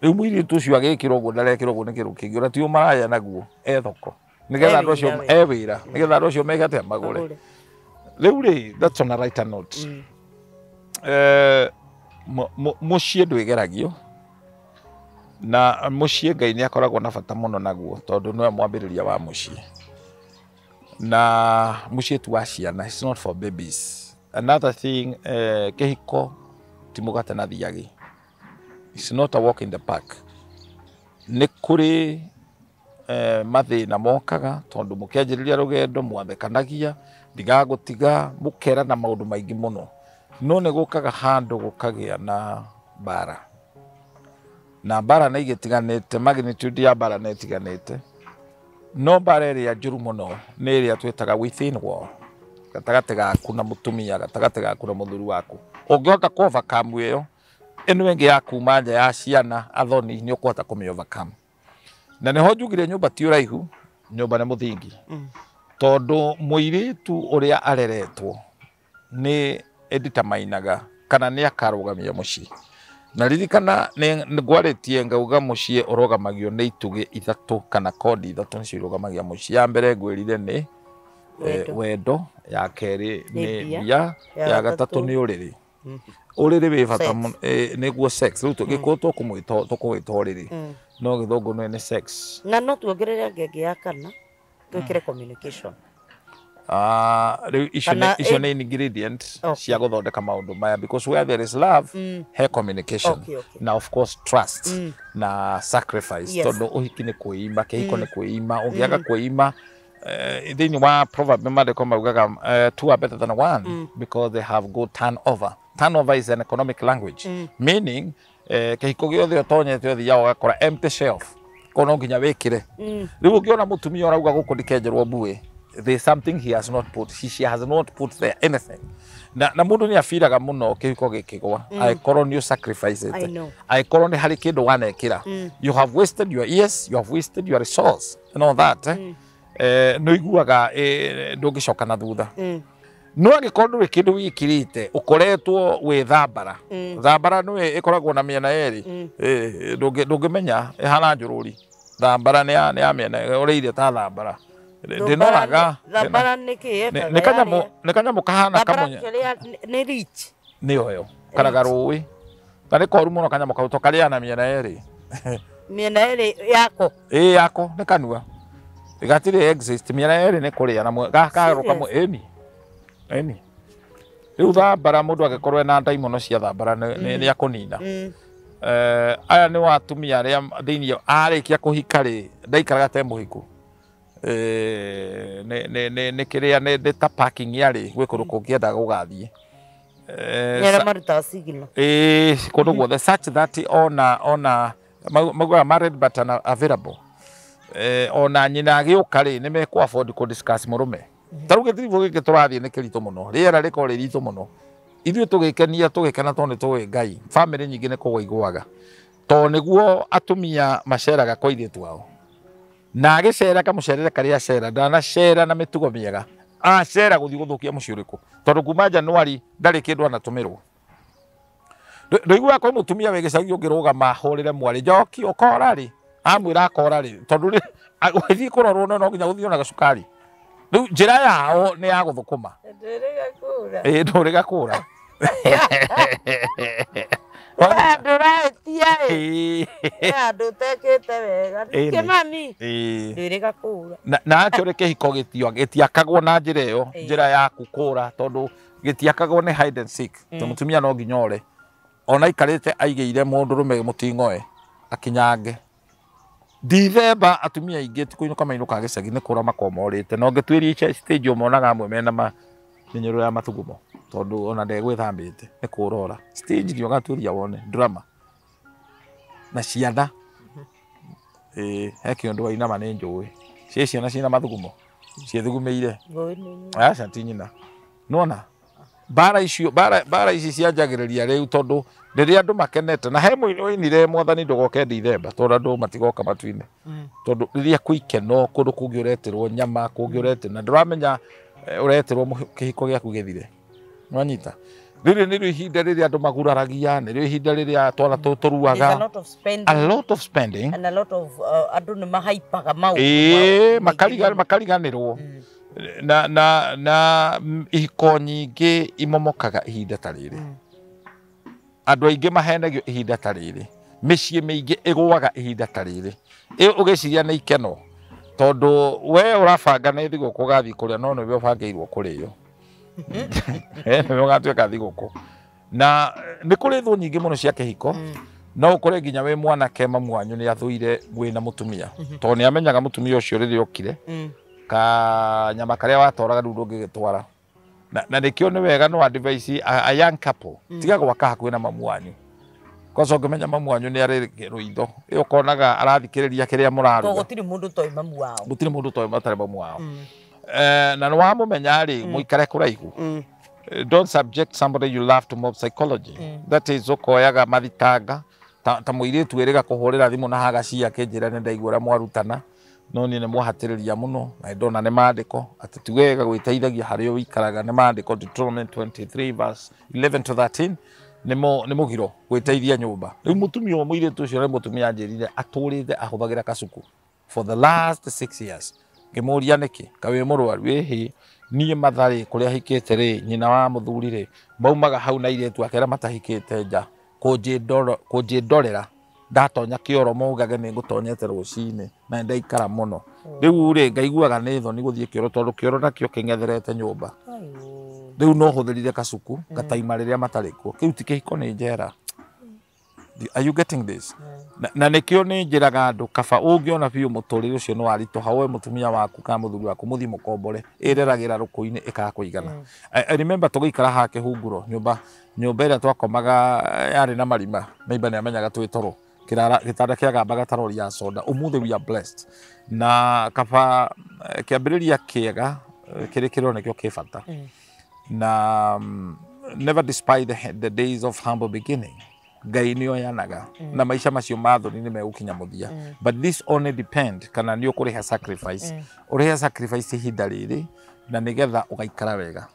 Rĩu mũirĩtu ũcio agĩkĩra ũguo ndarekĩra ũguo nĩ kĩndũ kĩngĩ ũrĩa ti ũmaraya naguo e thoko nĩgetha andũ acio e wĩra nĩgetha andũ acio meke atĩa magũre. Rĩu rĩ, that's on a lighter note. Mũciĩ ndwĩgeragio na mũciĩ Ngai nĩ akoragwo na bata mũno naguo tondũ nĩwe mwambĩrĩria wa mũciĩ na mũciĩ ti wa ciana, it's not for babies. Another thing, kĩhiko ti mũgate na thiagĩ, it's not a walk in the park. Nĩ kũrĩ mathĩna mokaga tondũ mũkĩanjĩrĩria rũgendo mwathekanagia ndigagũtiga mũkerana maũndũ maingĩ mũno, no nĩ gũkaga handũ gũkagĩa na mbara na mbara nĩ igĩtiganĩte, magnitude ya mbara nĩ ĩtiganĩte, no mbara ĩrĩa njũru mũno nĩ ĩrĩa twĩtaga within war, gatagatĩ gaku na mũtumia, gatagatĩ gaku na mũthuri waku. Ũngĩhota kũ overcome ĩyo, ĩno ĩngĩ ya kuma nja ya ciana athoni nĩ ũkũhota kũmĩ overcome. Na nĩho njugire nyũmba ti ũraihu, nyũmba nĩ mũthingi. Tondũ mũirĩtu ũrĩa areretwo nĩ ĩditamainaga kana nĩ akarũgamia mũciĩ. Na ririkana nĩ ngwarĩtie ngauga mũciĩ ũrũgamagio nĩ itugĩ ithatũ kana kodi ithatũ nĩcio irũgamagia mũciĩ. Ya mbere ngwĩrire nĩ wendo, ya kerĩ nĩ mbia, ya gatatũ nĩ ũrĩrĩ. Ũrĩrĩ wĩ bata mũno, nĩguo sex. Rĩu tũgĩkũyũ tũkũwĩta ũrĩrĩ, no gĩthũngũ nĩ sex. Na no tuongerere ngenge ya kana twĩkĩre communication. Rĩu icio nĩ ingredient cia gũthondeka maũndũ maya, because where there is love he communication. Na of course trust na sacrifice. Tondũ ũhiki nĩ kwĩima, kĩhiko nĩ kwĩima, ũngĩaga kwĩima thĩinĩ wa proverb maandĩko maugaga two are better than one because they have good turnover. Turnover is an economic language, meaning kĩhiko gĩothe ũtonyete ũthiaga ũgakora empty shelf, koguo no nginya wĩkĩre. Rĩu ũngĩona mũtumia ũrauga gũkũ ndikenjerwo mbuĩ, there's something he has not put, she has not put there anything. Na mũndũ nĩ abiraga mũno kĩhiko gĩkĩgwa angĩkorwo nĩ sacrifice it, angĩkorwo nĩ harĩ kĩndũ wanekĩra. You have wasted your years, you have wasted your resource and all that. Nĩ ũiguaga ndũngĩcoka na thutha. No angĩkorwo ndũrĩ kĩndũ wĩkĩrĩte, ũkoretwo wĩ thambara. Thambara nĩwe ĩkoragwo na mĩena yerĩ, ndũngĩmenya ĩhana njũrũri. Thambara nĩ ya mĩena, ũrĩire ta thambara. Ndĩnoraga. Thambara nĩ kĩ ĩkaga? Nĩ kanyamũ kahana kamunya. Nĩ reach. Nĩyo ĩyo, karaga rũĩ. Na nĩ koru mũno kanyamũ kau, tũkarĩa na mĩena yerĩ. Mĩena yerĩ yako? Ĩĩ yako, nĩ kanua. Gatirĩ exist, mĩena yerĩ nĩ kũrĩa na gakarũka ĩni. Ĩni. Rĩu thambara mũndũ angĩkorwo ena ndaimono cia thambara nĩ akũnina. Aya nĩ atumia arĩa thĩinĩ arĩkia kũhika rĩ, ndaikaraga te mũhiku. Nĩ kĩrĩa nĩ ta parking yarĩ gwĩ kũndũ kũngĩenda gũgathiĩ. Nĩ arĩa marutaga signal. Ĩĩ, kũndũ guothe such that ona maugaga married but unavailable. Ona nyina agĩũka rĩ, nĩ mekũ afford kũ discuss mũrũme. Ta rĩu gĩtiribũ gĩkĩ tũrathiĩ nĩ kĩritũ mũno, rĩera rĩkorwo rĩ ritũ mũno. Ithuĩ tũgĩkenia tũgĩkena tondũ nĩ tũĩ Ngai. Famĩlĩ nyingĩ nĩ kũgwa igũaga tondũ nĩguo atumia maceraga kwa airĩtu ao. Na agĩcera kamũcerere karĩa acera, ndanacera na mĩtugo mĩega, acera gũthiĩ gũthũkia mũciĩ ũrĩkũ, tondũ kuma Januari ndarĩ kĩndũ anatũmĩrwo. Ndũiguaga kwĩ mũtumia wĩ gĩcagi ũngĩrũgama ahũrĩre mwarĩ njoki ũkora rĩ, amwĩra akora rĩ, tondũ gũthiĩ kũrorwo no nginya gũthiĩ ona gacukari. Rĩu njĩra yao nĩ ya gũthũkũma. Ĩĩ ndũrĩga kũra. Ndũraĩtia ĩ, andũ ũtekĩte wega. Kĩmani, ndũrĩga kũra. Na actually kĩhiko gĩtiakagwo na njĩra ĩyo, njĩra ya kũra, tondũ gĩtiakagwo nĩ hide and seek. Tondũ mũtumia no nginya ore. Ona aikarĩte aigĩire mũndũrũme mũting'oe akinyange. Dithemba atumia aingĩ ti kũinũka mainũkaga gĩcagi nĩ kũra makoragwo morĩte. Na ũngĩtuĩria stage ũmonaga amwe mena mĩnyũrũro ya mathugumo tondũ ona ndegwĩthambĩte nĩ kũrora. Stage nĩ ũgatuĩria wone drama na ciana. He kĩũndũ wainama nĩ njũĩ. Ciĩ ciana ciĩna mathugumo ciĩthugumĩire. Aca ti nyina. Nĩwona? Mbara icio mbara ici cianjagĩrĩria rĩu tondũ rĩrĩa andũ makenete na he mũini wainire mwathani ndũgoke Dithemba tondũ andũ matigoka matuinĩ. Tondũ rĩrĩa kwĩ ikeno kũndũ kũngĩ ũretĩrwo nyama kũngĩ ũretĩrwo na ndũramenya ũretĩrwo kĩhiko gĩaku gĩthire. Nĩwanyita? Rĩrĩ nĩrĩo ihinda rĩrĩa andũ maguraragia, nĩrĩo ihinda rĩrĩa twana tũruaga. A lot of spending. A lot of spending. And a lot of andũ nĩ mahaipaga maũndũ. Ĩĩ, makariganĩrwo. Na ihiko nyingĩ imomokaga ihinda ta rĩrĩ. Andũ aingĩ mahenagio ihinda ta rĩrĩ. Mĩciĩ mĩingĩ ĩgũaga ihinda ta rĩrĩ. Ĩ ũgĩciria nĩ ikeno tondũ we ũrabanga nĩ thigũkũ ũgathiĩ kũrĩa no nĩwe ũbangĩirwo kũrĩo. Nĩwe ũgatuĩka thigũkũ. Na nĩ kũrĩ thũ nyingĩ mũno cia kĩhiko. No ũkore nginya wĩ mwanake mamu wanyu nĩ athũire wĩna mũtumia tondũ nĩ amenyaga mũtumia ũcio rĩrĩa okire ka nyama karĩa watoraga rĩu ndũngĩgĩtwara. Na nĩkĩo nĩ wega no advise a young couple tiga gwaka hakuhĩ na mamu wanyu. Kwanza ũngĩmenya mamu wanyu nĩ arĩ rũitho ĩyo ũkonaga arathikĩrĩria kĩrĩa mũraruga. Gũtirĩ mũndũ ũtoĩ mamu wao. Gũtirĩ mũndũ ũtoĩ matarĩ mamu wao. Na nĩ wamũmenya rĩ mũikare kũraihu. Don't subject somebody you love to mob psychology. That is ũkoyaga mathitanga ta mũirĩtu ĩrĩga kũhũrĩra thimũ na haga ciake njĩra nĩ ndaigua ũrĩa mwarutana no niĩ nĩ mwahatĩrĩria mũno na ndona nĩ maandĩko atĩ ti wega gwĩteithagia harĩa ũikaraga nĩ maandĩko Deuteronomy 23 verse 11 to 13 nĩ mũgiro gwĩteithia nyũmba. Rĩu mũtumia ũyũ mũirĩtu ũcio nĩ mũtumia anjĩrire atũrĩte ahũthagĩra kacuku for the last 6 years. Ngĩmũria nĩkĩ ka wĩ mũrwaru? Ĩhĩ niĩ matharĩ kũrĩa hikĩte rĩ nyina wa mũthuri rĩ maumaga hau na airĩtu ake arĩa matahikĩte nja kũnjĩndorera ndatonya kĩoro maugage nĩ ngũtonyete rũcinĩ na ndaikara mũno. Rĩu rĩ ngaiguaga nĩ thoni gũthiĩ kĩoro tondũ kĩoro nakĩo kĩng'etherete nyũmba. Rĩu no hũthĩrire kacuku gataima rĩrĩa matarĩ kuo. Kĩu ti kĩhiko nĩ njera. Are you getting this? Na nĩkĩo nĩ njĩraga andũ kaba ũngĩona biũ mũtũrĩre ũcio nĩ waritũha woe mũtumia waku kana mũthuri waku mũthiĩ mũkombore ĩreragĩra rũkũ-inĩ ĩkakũigana. I remember tũgĩikara haha Kĩhunguro nyũmba ĩrĩa twakomaga yarĩ na marima neighbor nĩ amenyaga twĩ toro gĩtanda kĩagambaga ta rori ya soda. Ũmũthĩ we are blessed. Na kaba kĩambĩrĩria kĩega kĩrĩ kĩrĩo nĩkĩo kĩ bata. Na never despise the days of humble beginning. Ngai nĩ oyanaga na maica macio ma thoni nĩ megũkinya mũthia. But this only depend kana nĩ ũkũrĩha sacrifice. Ũrĩhe sacrifice ihinda rĩrĩ na nĩgetha ũgaikara wega.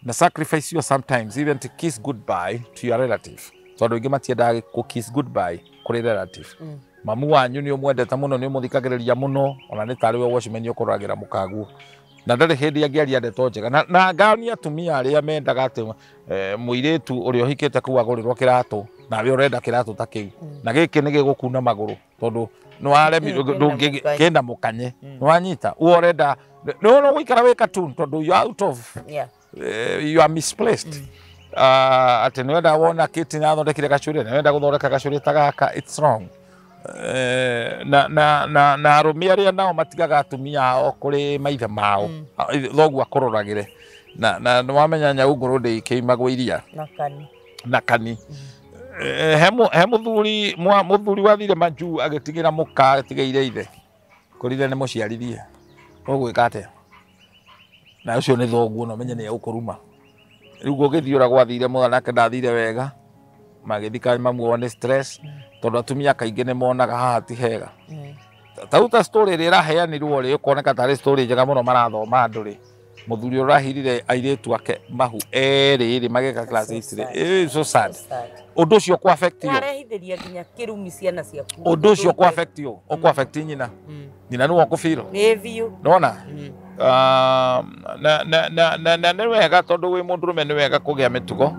Na sacrifice you sometimes even to kiss goodbye to your relative. Tondũ aingĩ matiendaga kũ kiss goodbye kũrĩ relative. Mamu wanyu nĩ ũmwendete mũno nĩ ũmũthikagĩrĩria mũno ona nĩ tarĩ we watchman ũkũroragĩra mũkaguo. Na ndarĩ hĩndĩ angĩaria ndeto njega. Na ngani atumia arĩa mendaga atĩ mũirĩtu ũrĩa ũhikĩte kũu agũrĩrwo kĩratũ nawe ũrenda kĩratũ ta kĩu na gĩkĩ nĩ gĩgũkuna magũrũ tondũ nĩ waremirwo kĩna mũkanye nĩ wanyita ũũ ũrenda nĩ wona gũikara wĩ cartoon tondũ you are out of you are misplaced. Atĩ nĩ wenda wona kĩti nĩ athondekire gacũrĩ nĩ wenda gũthondeka gacũrĩ ta gaka, it's wrong. Na arũme arĩa nao matigaga atumia ao kũrĩ maithe mao thoguo akũroragĩre na nĩ wamenya nyau ngũrũ ndĩkĩimagwo iria na kani. He mũthuri wathire majuu agĩtigĩra mũka agĩtigĩire ithe kũrire nĩ mũciarithie ũgwĩka atĩa na ũcio nĩ thoguo na ũmenye nĩ egũkũruma. Rĩu gũgĩthiĩ ũrĩa gwathire mwanake ndathire wega magĩthika mamuo nĩ stress tondũ atumia kaingĩ nĩ monaga haha ti hega. Ta ta story ĩrĩa ĩraheanirwo rĩ ũkoneka tarĩ story njega mũno marathoma andũ rĩ mũthuri ũrahirire airĩtu ake mahu erĩ rĩ magĩka class 8 rĩ. So sad. Ũndũ ũcio ũkũ affect you. Arehithĩria nginya kĩrumi ciana ciaku. Ũndũ ũcio ũkũ affect you, ũkũ affect nyina. Nyina nĩwe ũkũbirwo. Nĩ biũ. Nĩwona? Na nĩ wega tondũ wĩ mũndũrũme nĩ wega kũgĩa mĩtugo.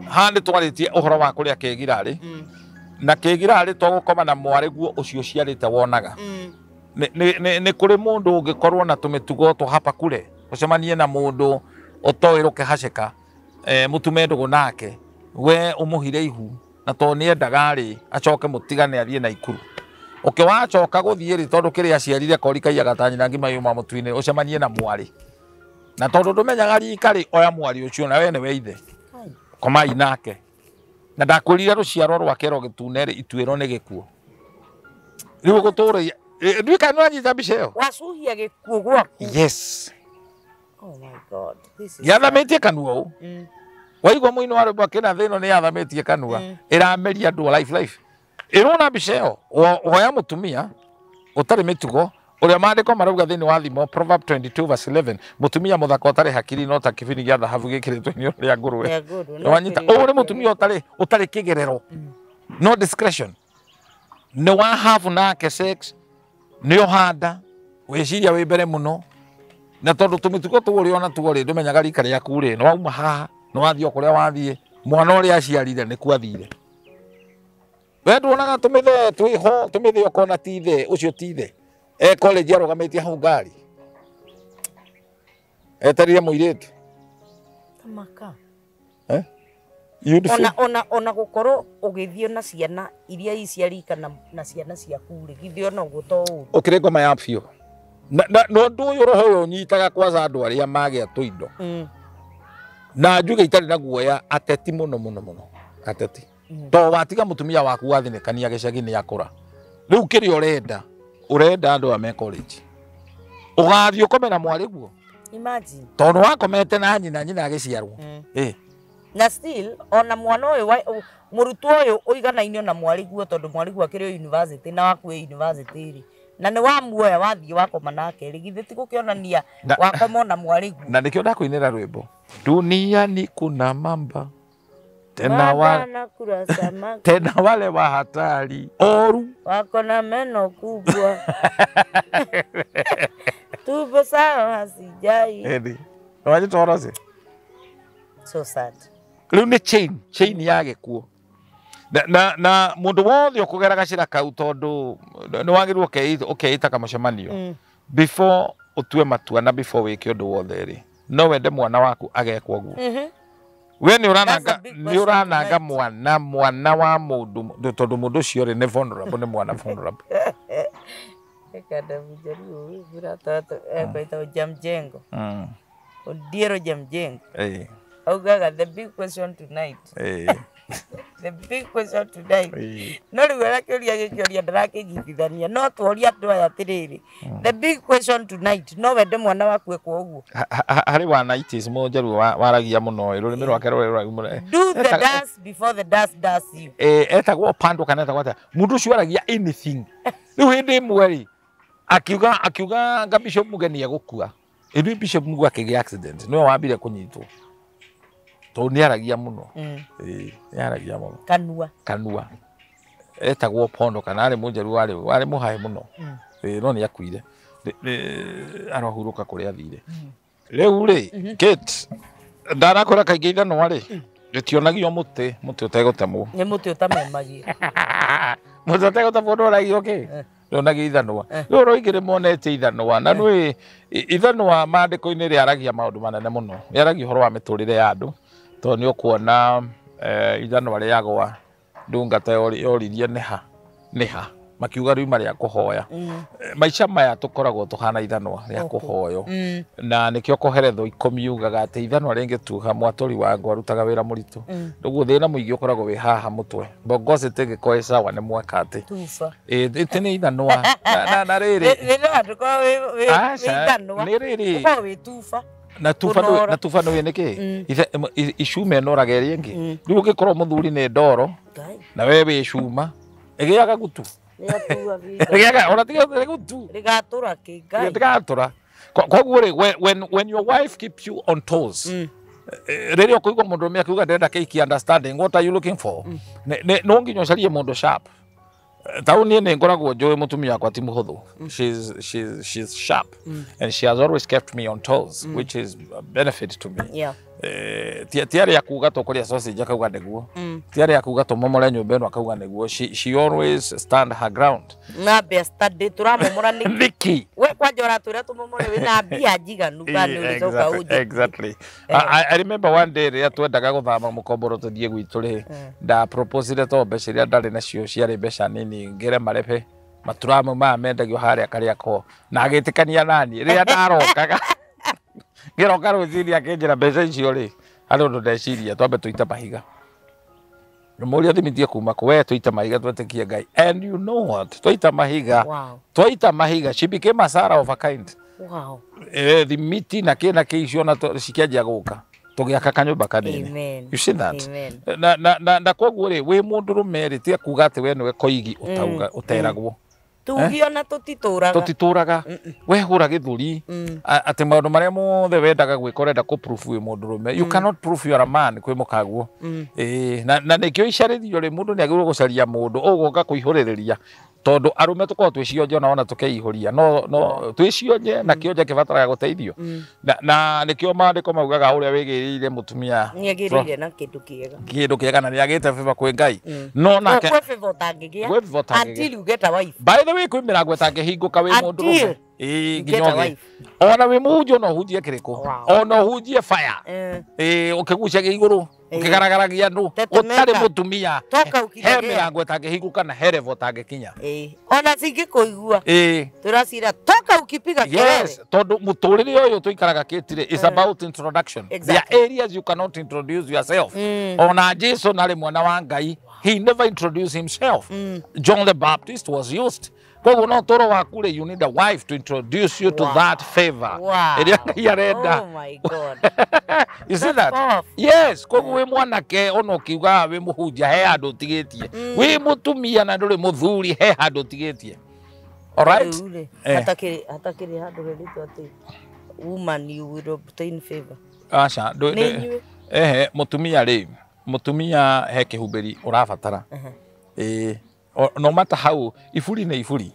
Haha nĩ twarĩtie ũhoro wa kũrĩa kĩgirarĩ. Na kĩgirarĩ to gũkoma na mwarĩguo ũcio ũciarĩte wonaga. Nĩ kũrĩ mũndũ ũngĩkorwo na tũmĩtugo twa hapa kure ũcemanie na mũndũ ũtoĩ rũkĩhacĩka mũtume ndũgũ nake we ũmũhire ihu na tondũ nĩendaga rĩ acoke mũtigane athiĩ Naikuru. Ũkĩwacoka gũthiĩ rĩ tondũ kĩrĩa aciarire kori kaiyaga ta nyina ngima yuma mũtu-inĩ ũcemanie na mwarĩ na tondũ ndũmenyaga rika rĩ oya mwarĩ ũcio na we nĩwe ithe komai nake na ndakwĩrire rũciaro rwake rũgĩtune rĩ ituĩro nĩ gĩkuũ. Rĩu ũgũtũũra nduĩka nĩ wanyita mbica ĩyo wacuhia gĩkuũ gwaku. Yes. Oh my God, this is yathamĩtie kanua ũũ. Waigua mũini wa rwĩmbo akĩna thĩno nĩ yathamĩtie kanua ĩrameria andũ life life. Ĩrona mbica ĩyo woya mũtumia ũtarĩ mĩtugo Ũrĩa maandĩko marauga thĩinĩ wa thimo, Proverb 22 verse 11, mũtumia mũthaka ũtarĩ hakiri no ta kĩbini gĩa thahabu gĩkĩrĩtwo iniũrũ rĩa ngũrwe. Rĩa ngũrwe, no Wanyita kĩrĩra ũyũ nĩ mũtumia ũtarĩ kĩgerero, no discretion, nĩ wa have nake sex, nĩ ũhanda wĩciria wĩ mbere mũno, na tondũ tũmĩtugo tũu ona tuo rĩ, ndũmenyaga rika rĩaku rĩ, nĩ wauma haha, nĩ wathiĩ o kũrĩa wathiĩ, mwana ũrĩa aciarire nĩkuo athire. We nduonaga tũmĩthee twĩho, tũmĩthee ũkona ti ithe ũcio, ti ithe e college arũgamĩtie hau ngari eterire mũirĩtu. Tamaka. Eh? You'd Ona feel ona gukorwo ũgĩthiĩ na ciana iria i cia rika na ciana ciaku rĩ, githĩ ona ũguo to ũru? Ũkĩrĩ ngoma ya biũ na ũndũ ũyũ, roho ũyũ ũnyitaga kwaza andũ arĩa magĩa tũindo, na njuge itarĩ na guoya, ateti mũno mũno mũno, ateti, to watiga mũtumia waku wathinĩkania gĩcagi nĩ akũra, rĩu kĩrĩa ũrenda andũ a me college, ũgathiĩ ũkome na mwarĩ guo. Imagine. Tondũ wakomete na nyina, nyina agĩciarwo. Na still ona mwana ũyũ mũrutwo ũyũ ũiganainio na mwarĩguo, tondũ mwarĩguo akĩrĩ o university na waku wĩ university rĩ, na nĩ wamuoya wathiĩ wakoma nake rĩ, githĩ ti gũkĩonania wakoma ona mwarĩguo? Na nĩkĩo ndakũinĩra rwĩmbo, duniani kuna mamba tena wa, Mamba nakula samaki. Tena wale wa hatari oru. Wako na meno kubwa, tumbo sawa hasijai. Ĩni wanyita ũhoro ũcio. So sad. Rĩu nĩ chain ya gĩkuũ na mũndũ wothe ũkũgera gacĩra kau, tondũ nĩ wagĩrĩirwo ũkeĩta kamũcemanio before ũtue matua na before wĩke ũndũ wothe rĩ, no wende mwana waku agekwo ũguo? We nĩ ũrananga, nĩ ũrananga mwana wa mũndũ, tondũ mũndũ ũcio rĩ nĩ vulnerable, nĩ mwana vulnerable. Kada Mjaluo kwĩtagwo Jamjengo. Odiero Jamjengo augaga, "The big question tonight." The big question tonight. No rĩu arakĩũria gĩkĩũria ndarakĩnyitithania, no tworia andũ aya atĩrĩrĩ, the big question tonight, no wende mwana waku ekwo ũguo? Harĩ wa 90s mũnjaruo waragia mũno, rũrĩmĩ rwake rũrĩ rũraihu mũno. Do the dance before the dance does you. Etagwo pando kana etagwo atĩa, mũndũ ũcio aragia anything. Rĩu hĩndĩ ĩmwe rĩ, akiuga nga Bishop Mugeni egũkua. Ĩndĩ Bishop Mugu akĩgĩa accident, nĩwe wambire kũnyitwo tondũ nĩ aragia mũno. Ĩĩ, nĩ aragia mũno. Kanua. Kanua. Etagwo Pondo kana arĩ mũnjaruo, warĩ mũhae mũno. Ĩĩ, no nĩ akuire, arohurũka kũrĩa athire. Rĩu rĩ, Kate, ndanakwĩra kaingĩ ithanwa rĩ rĩtionagio mũtĩ ũtegũtemwo. Nĩ mũtĩ ũtamemagia. Mũtĩ ũtegũtemwo ndũragio kĩ, ndũnagio ithanwa. Rĩu roingĩ rĩmonete ithanwa na nĩ ithanwa maandĩko-inĩ rĩaragia maũndũ manene mũno, rĩaragia ũhoro wa mĩtũrĩre ya andũ, tondũ nĩ ũkuona ithanwa rĩagwa, ndungata yoririe nĩha nĩha, makiuga riuma rĩa kũhoya. Maica maya tũkoragwo tũhana ithanwa rĩa kũhoywo, na nĩkĩo Koheretho 10 yugaga atĩ ithanwa rĩngĩtuha, mwatũri wa ngũ arutaga wĩra mũritũ. Ũguo thĩna mũingĩ ũkoragwo wĩ haha mũtwe, mbongoci tĩngĩkorwo ĩ sawa nĩ mwaka atĩ tuba. Ĩ ĩtĩ nĩ ithanwa na rĩrĩ. Nĩ ndũkorwo wĩ Aca, ithanwa. Nĩ rĩrĩ. Ũkorwo wĩ tuba. Na tuba Kũnora. Na tuba nĩ nĩkĩ icuma ĩnoraga ĩrĩa ĩngĩ. Rĩu ũngĩkorwo mũthuri nĩ ndoro Ngai. na we wĩ cuma, ĩgĩaga gutu. Nĩ atua. Ĩgĩaga ona tiga gutu. Rĩgatũra kĩ, Ngai. Rĩgatũra. Koguo rĩ, when your wife keeps you on toes, rĩrĩa ũkũigua mũndũ akiuga ndĩrenda kĩhiki understanding, what are you looking for? No nginya ũcarie mũndũ sharp. Tau niĩ nĩ ngoragwo njũĩ mũtumia wakwa ti mũhũthũ. She's sharp and she has always kept me on toes, which is a benefit to me. Ti arĩa kuga tũkũrĩa sausage akauga nĩguo, ti arĩa kuga tũmomore nyũmba ĩno akauga nĩguo. She always stand her ground. Na mbia study tũramomora nĩ Nĩkĩ? We kwanja ũratwĩra tũmomore wĩna mbia njiganu kana nĩ ũrĩcoka ũnjĩtie? Exactly. I remember one day rĩrĩa twendaga gũthama mũkomboro tũthiĩ gwitũ rĩ, nda proposire to mbeca iria ndarĩ nacio ciarĩ mbeca nini, ngĩre marebe maturamu maya mendagio harĩa Kariakoo, na agĩtĩkania naniĩ. Rĩrĩa ndarokaga, ngĩroka rũcinĩ, akĩnjĩra mbeca icio rĩ, harĩ ũndũ ndeciria, twambe tũite mahiga. Mũria thimitie kuma kũ, we tũite mahiga twetĩkie Ngai. And you know what, twaita mahiga, twaita mahiga, she became a Sarah of a kind. Thimiti na kĩ icio na cikĩanjia gũka, tũgĩaka kanyũmba kanini. Amen. You see that? Amen. Na koguo rĩ, wĩ mũndũrũme rĩ, tiga kuga atĩ we nĩwe koigi ũtauga ũteragwo. Tugiona tutituraga. Tutituraga. We hura githuri ati maundu maria mothe wendaga gwika urenda ku proof wi mundurume. You cannot prove you are a man kwi mukaguo. Na nikio icarithio ri mundu ni agirwo gucaria mundu ugoka kuihuririria tondu arume tukorwo twi cionje ona tukeihuria no twi cionje na kionje kibataraga guteithio. Na nikio maandiko maugaga uria wigiriire mutumia ni agiriire na kindu kiega. Kindu kiega na ni agite favor kwi Ngai. No nake kwi favor utangigia. Until you get a wife. By the way kwi mirango itangihinguka wi mundu rume. Nginya ona wi muhunjia no hunjie kiriko. Ona hunjie fire. Ukigucagia iguru ukigaragaragia andu utari mutumia. He mirango itangihinguka na he level utangikinya. Ona cingikuigua. Turacira toka ukipiga kelele. Yes, tondu muturire uyu tuikaraga kitire is about introduction. Exactly. There are areas you cannot introduce yourself. Ona Jesu nari mwana wa Ngai, he never introduced himself. John the Baptist was used. Koguo no toro waku ri, you need a wife to introduce you to that favor. Wow. Ĩrĩa Ngai arenda. Oh my God. You see that? Powerful. Yes, koguo wi mwanake ona ukiuga wi muhunjia he handu utigitie. Wi mutumia na nduri muthuri he handu utigitie. All right? Hatakiri handu heritwo ati woman you will obtain favor. Aca, mutumia ri, mutumia he kihumbiri urabatara. No matter how iburi nĩ iburi.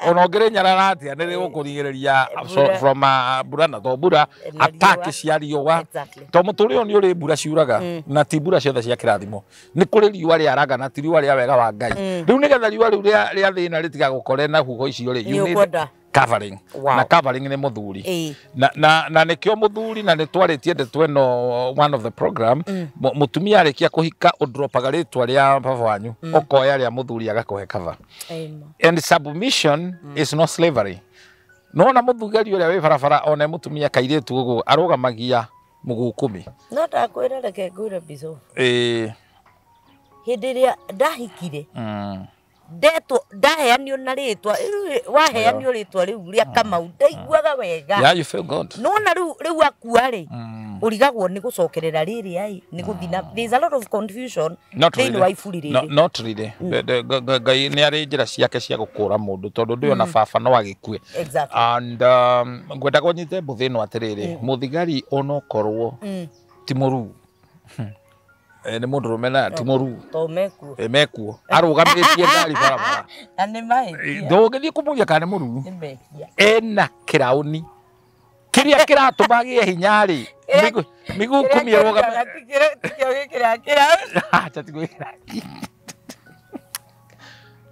Ona ũngĩrĩ nyarara atĩa nĩ rĩgũkũrigĩrĩria from mbura na to mbura attack cia riũa. To mũtũrĩre ũyũ nĩ ũrĩ mbura ciuraga na ti mbura ciothe cia kĩrathimo. Nĩ kũrĩ riũa rĩaraga na ti riũa rĩa wega wa Ngai. Rĩu nĩgetha riũa rĩu rĩa thĩna rĩtigagũkore na huho icio rĩ, you need covering. Na covering nĩ mũthuri. Na nĩkĩo mũthuri na nĩtwarĩtie ndeto ĩno one of the program, mũtumia arĩkia kũhika ũndropaga rĩtwa rĩa baba wanyu ũkoya rĩa mũthuri agakũhe cover. And submission is not slavery. Nona mũthugari ũrĩa wĩ barabara one mũtumia kairĩtu ũguo arũgamagia mũguu kũmi. No ndakwĩra reke ngwĩre Biso. Hĩndĩ ĩrĩa ndahikire ndetwo ndaheanio na rĩtwa waheanio rĩtwa rĩu rĩa Kamau ndaiguaga wega. Yeah, you feel good. Nona rĩu akua rĩ ũrigagwo nĩ gũcokerera rĩrĩ ai nĩ gũthiĩ na there's a lot of confusion thĩinĩ wa iburi rĩrĩ. Not really. Ngai nĩ arĩ njĩra ciake cia gũkũra mũndũ tondũ ndũyũ na baba no agĩkue. Exactly. And ngwendaga ũnyite mbũthĩ ĩno atĩrĩrĩ, mũthigari onokorwo ti mũruu nĩ mũndũ rũme na ti mũruu to mekuo mekuo arũgamĩtie ngari barabara na nĩ mahĩtia ndũngĩthiĩ kũmũria kana nĩ mũruu nĩ mehia ena kĩraũni kĩrĩa kĩratũma agĩe hinya rĩ mĩguu kũmi arũgamĩtie tikĩo gĩkĩra kĩraũni. Acha tigwĩkĩra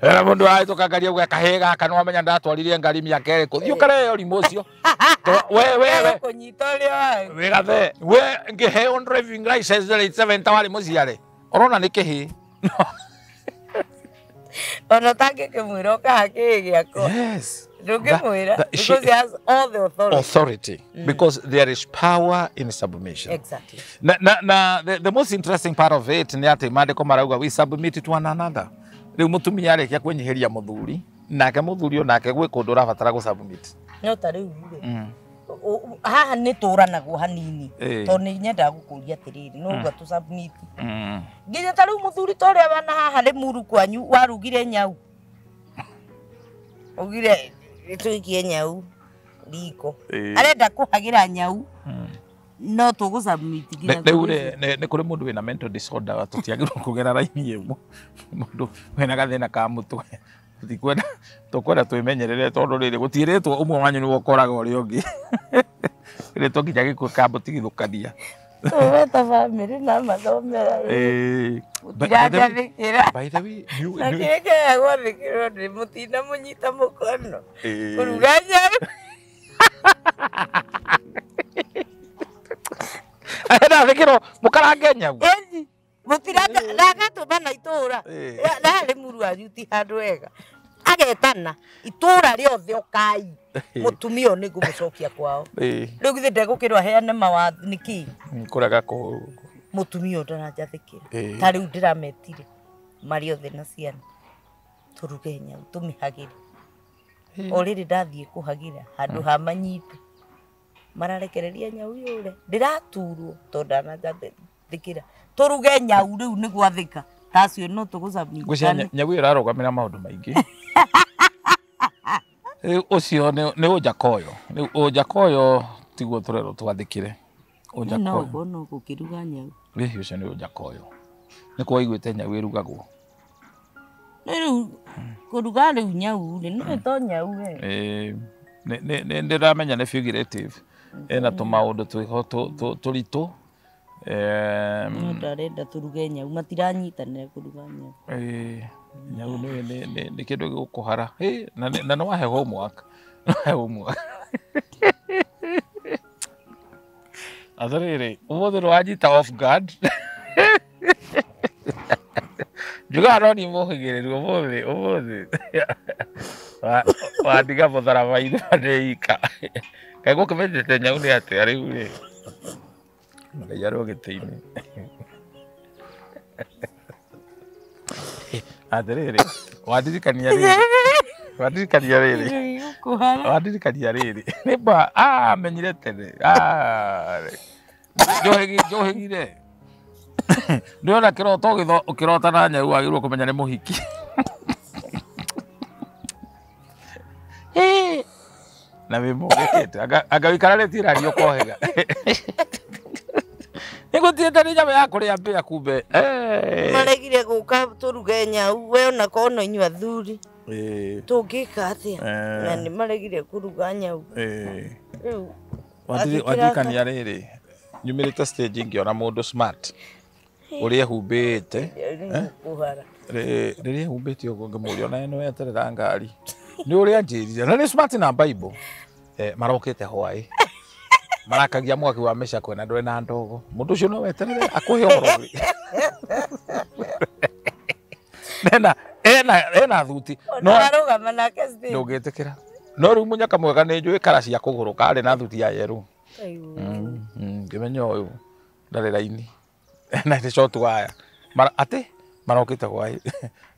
era mũndũ ahĩtũka ngari auga kahĩĩ gaka nĩwamenya ndatwarire ngari mĩaka ĩrĩkũ thiĩ ũkareheo rimũ ũcio we kũnyita ũrĩa waĩ wĩgathe we ngĩheo driving license rĩ 7 ta warĩ mũciare ũrona nĩ kĩhĩĩ ona ũtangĩkĩmwĩra ũkaha kĩhĩĩ gĩakwa. Yes. Ndũngĩmwĩra because he has all the authority. Because there is power in submission. Exactly. Na the most interesting part of it nĩ atĩ maandĩko marauga we submit to one another. Rĩu mũtumia arĩkia kwĩnyihĩria mũthuri nake mũthuri onake gwĩ kũndũ ũrabatara gũ submit. No ta rĩu rĩ haha nĩ tũranagwo hanini tondũ nĩ nyendaga gũkũria atĩrĩrĩ no ũguo tũ submit nginya ta rĩu mũthuri ta ũrĩa wana haha Rĩmuru kwanyu warugire nyau ugire tũikie nyau riko arenda kũhagĩra nyau no tũgũ submit nginya rĩu rĩ nĩ kũrĩ mũndũ wĩna mental disorder tũtiagĩrĩirwo kũgera raini ĩmwe mũndũ wĩna gathĩna ka mũtwe tũtikwenda tũkwenda twĩmenyerere tondũ rĩrĩ gũtiĩrĩtwo ũmwe wanyu nĩwe ũkoraga ũrĩa ũngĩ rĩtwo nginya gĩkuũ kambũtigithũkania tũweta bamĩrĩ na mathomera mũtiranjathĩkĩra by the way na kĩrĩa kĩaga gwathĩkĩrwo nĩ mũtina mũnyita mũkono kũruga nyau Arathĩkĩrwo mũkarange nyau mũtiranga ndagatũmana itũra na Rĩmuru wanyu ti handũ hega agetana itũra rĩothe ũkai mũtumia ũyũ nĩngũmũcokia kwao rĩu githĩ ndegũkĩrwo aheane mawatho nĩkĩ kũrega mũtumia ũyũ ndaranjathĩkĩra ta rĩu ndĩrametire marĩ othe na ciana tũruge nyau tũmĩhagĩre o rĩrĩ ndathiĩ kũhagĩra handũ ha manyite mararekereria nyau yũre ndĩraturwo tondũ ndananjathĩkĩra tũruge nyau rĩu nĩ gwathĩka Tacio no tũgũcamithania. Ngwĩciria nyau ĩyo ĩrarũgamĩra maũndũ maingĩ. Ũcio nĩ Ũnjakoyo. Rĩu Ũnjakoyo tiguo tũrerwo twathĩkĩre. No ũguo gũkĩruga nyau. Rĩu ũcio nĩ Ũnjakoyo. Nĩ kwa waiguĩte nyau ĩrugagwo. Rĩu kũruga rĩu nyau rĩ nĩ to nyau we. Nĩ ndĩramenya nĩ figurative. Ĩna tũmaũndũ twĩho tũritũ. No ndarenda tũruge nyau matiranyitanĩra kũruga nyau. Nyau nĩ kĩndũ gĩgũkũhara. Na nĩ wahe homework. Nĩ wahe homework. Atĩrĩrĩ, ũmũthĩ nĩ wanyita off guard. Njugaga no niĩ mũhĩgĩrĩru ũmũthĩ ũmũthĩ. Wandiga mũtharaba-inĩ ndĩ ika. Kaĩ gũkĩmenyete nyau nĩ atĩa rĩu rĩ? Ngai arĩ o gĩtĩ-inĩ. Atĩrĩrĩ, wandirikania rĩrĩ. Wandirikania rĩrĩ. Wandirikania rĩrĩ. Nĩ ma menyire tene. Njohĩgire. Ndĩrona kĩroto ũkĩrota na nyau wagĩrĩirwo kũmenya nĩ mũhiki. Na wĩ mũgĩkĩte. Anga wĩikararĩtie naniĩ ũkohĩga. Nĩgũtiĩte nĩ nyamũ ya kũrĩa mbĩa kumbe. Maregire gũka tũruge nyau we ona korwo no inyuĩ athuri. Tũngĩka atĩa? Na nĩ maregire kũruga nyau. Rĩu wandirikania rĩrĩ. Nyumĩrĩte stage ngĩona mũndũ smart ũrĩa ehumbĩte. Rĩrĩa ehumbĩte ũguo ngĩmũria ona nĩ weterera ngari. Nĩ ũrĩa anjĩrire na nĩ smart na Bible. Marokĩte hwaĩ. Marakagia mwaki wa mĩcakwe na ndũrĩ na ndogo. Mũndũ ũcio no weterere akũhe ũhoro. Ena thuti. No arũgama nake stage. Ndũngĩtĩkĩra. No rĩu mũnyaka mwega nĩ njũĩ kara cia kũgũrũ karĩ na thuti ya yerũ. Ngĩmenya ũyũ ndarĩ raini. Na nĩ short wire. Atĩ marokĩte hwaĩ.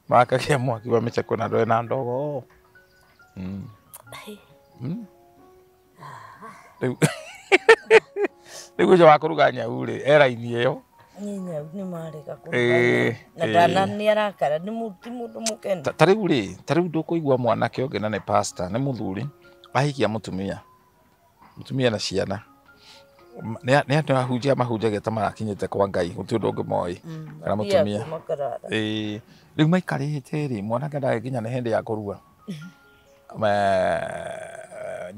Marakagia mwaki wa mĩcakwe na ndũrĩ na ndogo. Rĩu ũcio wa kũruga nyau rĩ, e raini ĩyo. Nĩ nyau nĩ marega kũruga. Na ndana nĩ arakara nĩ ti mũndũ mũkenu. Ta rĩu rĩ, ta rĩu ndũkũigua mwanake ũngĩ na nĩ pastor, nĩ mũthuri, ahikia mũtumia. Mũtumia na ciana. Nĩ andũ ahunjia mahunjagia ta marakinyĩte kwa Ngai, gũtirĩ ũndũ ũngĩ moĩ. Kana mũtumia. Rĩu maikarĩte rĩ, mwanake ndagĩkinya nĩ hĩndĩ ya kũrua.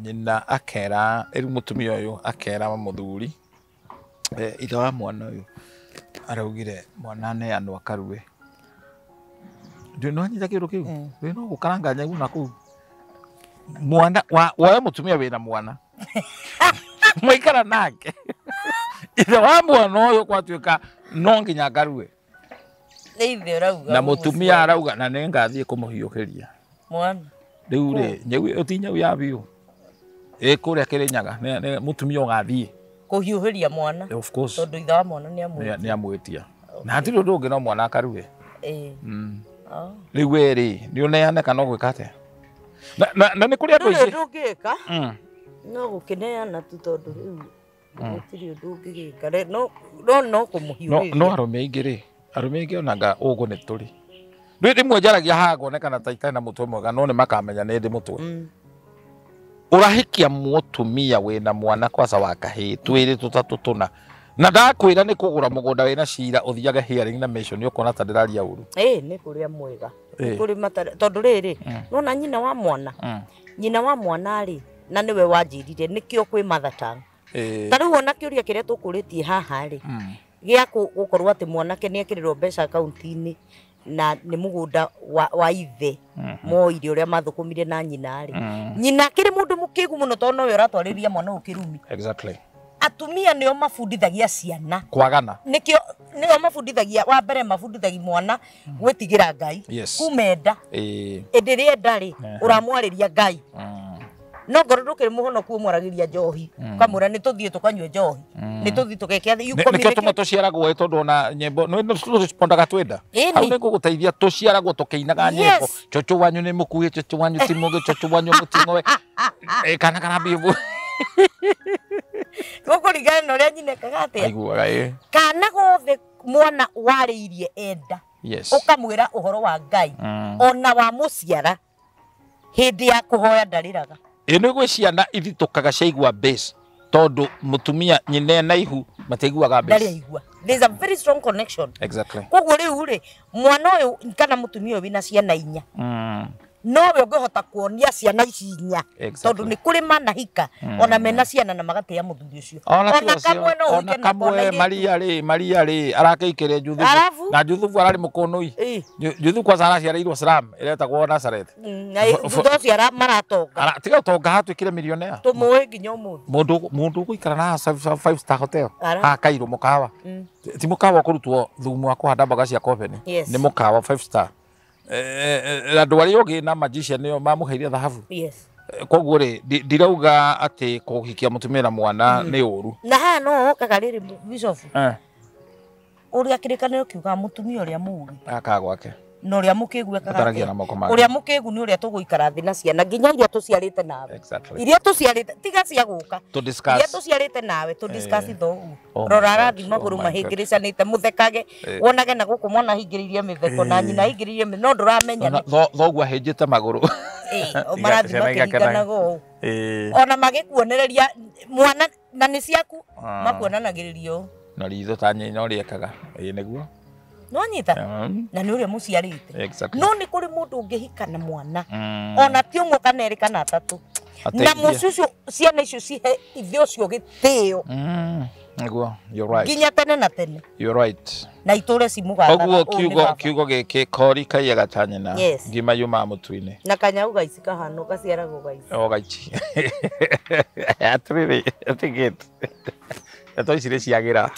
Nyina akera, rĩu mũtumia ũyũ akera mũthuri, ithe wa mwana ũyũ araugire mwana aneanwo akarue. Ndũĩ nĩ wanyita kĩũndũ kĩu? Ndũĩ no gũkaranga nyau na kũu. Mwana woe mũtumia wĩna mwana. Mwaikara nake. Ithe wa mwana ũyũ gwatuĩka no nginya akarue. Nĩ ithe ũrauga. Na mũtumia arauga na nĩ ngathiĩ kũmũhiũhĩria. Mwana. Rĩu rĩ, nyau ĩyo ti nyau ya biũ. Ĩ kũrĩa Kĩrĩnyaga, nĩ mũtumia ũgathiĩ. Kũhiũhĩria mwana. Of course. Tondũ ithe wa mwana nĩ amwĩtia. Nĩ amwĩtia. Na hatirĩ ũndũ ũngĩ no mwana akarue. Rĩu we rĩ, nĩ ũneane kana ũgwĩka atĩa? Na nĩ kũrĩ andũ aingĩ. Ndũrĩ ũndũ ũngĩka. No gũkĩneana tu tondũ rĩu gũtirĩ ũndũ ũngĩgĩka. No kũmũhiũhĩria. No arũme aingĩ rĩ, arũme aingĩ onaga ũguo nĩ tũrĩ. Rĩu rĩmwe njaragia haha ngonekana ta itarĩ na mũtwe mwega no nĩ makamenya nĩ ndĩ mũtwe. Ũrahikia mũtumia wĩna mwana kwanza wa kahĩĩ twĩrĩ tũtatũ tũna. Na ndakwĩra nĩ kũgũra mũgũnda wĩna cira ũthiage hearing na mission ũkona ta ndĩraria ũru. Nĩ kũrĩa mwega. Nĩ kũrĩ matarĩ tondũ rĩrĩ nona nyina wa mwana. Nyina wa mwana rĩ na nĩwe wanjĩrire nĩkĩo kwĩ mother tongue. Ta rĩu ona kĩũria kĩrĩa tũkũrĩtie haha rĩ gĩa gũkorwo atĩ mwanake nĩ ekĩrĩrwo mbeca akaunti-inĩ na nĩ mũgũnda wa ithe moire ũrĩa mathũkũmire na nyina rĩ. Nyina akĩrĩ mũndũ mũkĩgu mũno tondũ nowe ũratwarĩria mwana ũyũ kĩrumi. Exactly. Atumia nĩo mabundithagia ciana kwagana. Nĩkĩo nĩo mabundithagia wa mbere mabundithagia mwana gwĩtigĩra Ngai. Kumenda. Ĩndĩ rĩrĩa enda rĩ ũramwarĩria Ngai. No ngorwo ndũkĩrĩ mũhonoku ũmwaragĩria njohi ũkamwĩra nĩ tũthiĩ tũkanyue njohi nĩ tũthiĩ tũgeke atĩ. Nĩkĩo tũmwe tũciaragwo tondũ ona nyĩmbo nĩ tũrespondaga twenda. Hau nĩ ngũgũteithia tũciaragwo tũkĩinaga nyĩmbo. Cũcũ wanyu nĩ mũkuhĩ, cũcũ wanyu ti mũgĩ, cũcũ wanyu mũting'oe. Kana karambia. Gũkũringana na ũrĩa nyina ekaga atĩa. Aiguaga ĩ. Kana gothe mwana warĩirie enda. Yes. Ũkamwĩra ũhoro wa Ngai ona wa mũciara hĩndĩ ya kũhoya ndarĩraga. Ĩ nĩ gwĩ ciana ithitũkaga ciaigua bass tondũ mũtumia nyina na ihu matiiguaga bass. Ndarĩ. There's a very strong connection. Exactly. Koguo rĩu rĩ mwana ũyũ kana mũtumia ũyũ wĩna ciana inya nowe ũngĩhota kuonia ciana ici inya tondũ nĩ kũrĩ manahika ona mena ciana na magatĩa mũthuri ũcio ona kamwe no ona kamwe Maria rĩ Maria rĩ arakĩikĩre Juthufu na Juthufu ararĩ mũkũnũi. Juthufu kwanza araciarĩirwo Salam ĩretagwo Nazareth na thutha ũcio maratonga tiga ũtonga hatuĩkire millionaire tũmũĩ nginya ũmũthĩ. Mũndũ ũgũikara na 5 star hotel haha Cairo mũkawa ti mũkawa ũkũrutwo thumu wa kũhanda mboga cia kobeni nĩ mũkawa 5 star. Andũ arĩa ogĩ na magician nĩo mamũheire thahabu. Yes. Koguo rĩ ndirauga atĩ kũhikia mũtumia na mwana nĩ ũru. Na haha no okaga rĩrĩ Bishop ũrĩa kĩrĩkanĩro kiugaga mũtumia ũrĩa mũũgĩ akaga gwake na ũrĩa mũkĩgu ekaga ũrĩa mũkĩgu nĩ ũrĩa tũgũikara thĩ na ciana nginya iria tũciarĩte nawe. Exactly. Iria tũciarĩte tiga cia gũka iria tũciarĩte nawe tũ discuss thoguo rora arathi magũrũ mahĩngĩrĩcanĩte mũthekage wonage na gũkũ mwana ahingĩrĩirie mĩtheko na nyina ahingĩrĩirie no ndũramenya thoguo ahĩnjĩte magũrũ marathi makĩringanaga ũũ ona magĩkuonereria mwana na nĩ ciaku makuonanagĩrĩria ũũ na ritho ta nyina ũrĩa ekaga ĩĩ nĩguo no nyita na nĩ ũrĩa mũciarĩte no nĩ kũrĩ mũndũ ũngĩhika na mwana ona ti ũmwe kana erĩ kana atatũ na mũciĩ ũcio ciana icio cihe ithe ũcio gĩtĩo nĩguo. You're right. Nginya tene na tene. You're right. Na itũre cimũgathaga. Koguo kiugo gĩkĩ kori kaiyaga ta nyina ngima yumaga mũtu-inĩ na kanyau gaici kahano gaciaragwo gaici o gaici atĩrĩrĩ atigĩte ndeto ici nĩ ciagĩra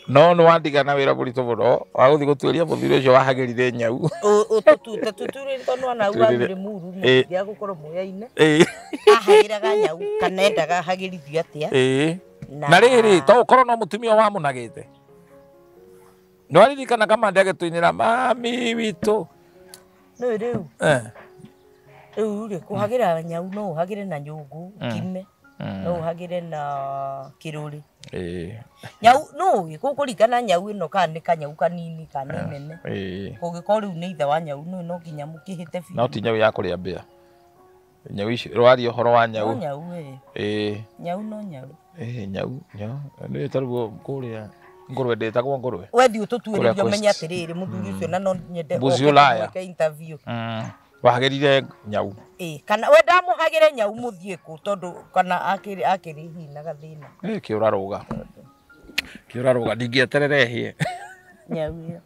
no nĩ wandigana wĩra mũritũ mũno wa gũthiĩ gũtuĩria mũthuri ũcio wahagĩrire nyau tũturĩre tondũ ona auga mũrĩ muru mũngĩaga gũkorwo mũyaine ahagĩraga nyau kana endaga ahagĩrithio atĩa na rĩrĩ to ũkorwo no mũtumia wamũnagĩte nĩ waririkana kamande agĩtũinĩra mami witũ nĩ rĩu rĩu rĩ kũhagĩra nyau no ũhagĩre na nyũngũ kime no ũhagĩre na kĩrũrĩ nyau no gũkũringana nyau ĩno kana nĩ kanyau kanini kana nene kũngĩkorwo rĩu nĩ ithe wa nyau no no nginya mũkĩhĩte biũ no ti nyau ya kũrĩa mbĩa nyau ici rwaria ũhoro wa nyau nyau nyau no nyau nyau nyau nĩ tarĩguo kũrĩa ngũrwe ndĩtagwo ngũrwe wethiĩ ũtũtuĩrĩrie ũmenye atĩrĩrĩ mũthuri ũcio na no nyende ũke interview wahagĩrire nyau kana we ndamũhagĩre nyau mũthiĩ kũ tondũ kana akĩrĩ hihi na gathĩna kĩũrarũga kĩũrarũga ndingĩeterere hĩe nyau ĩyo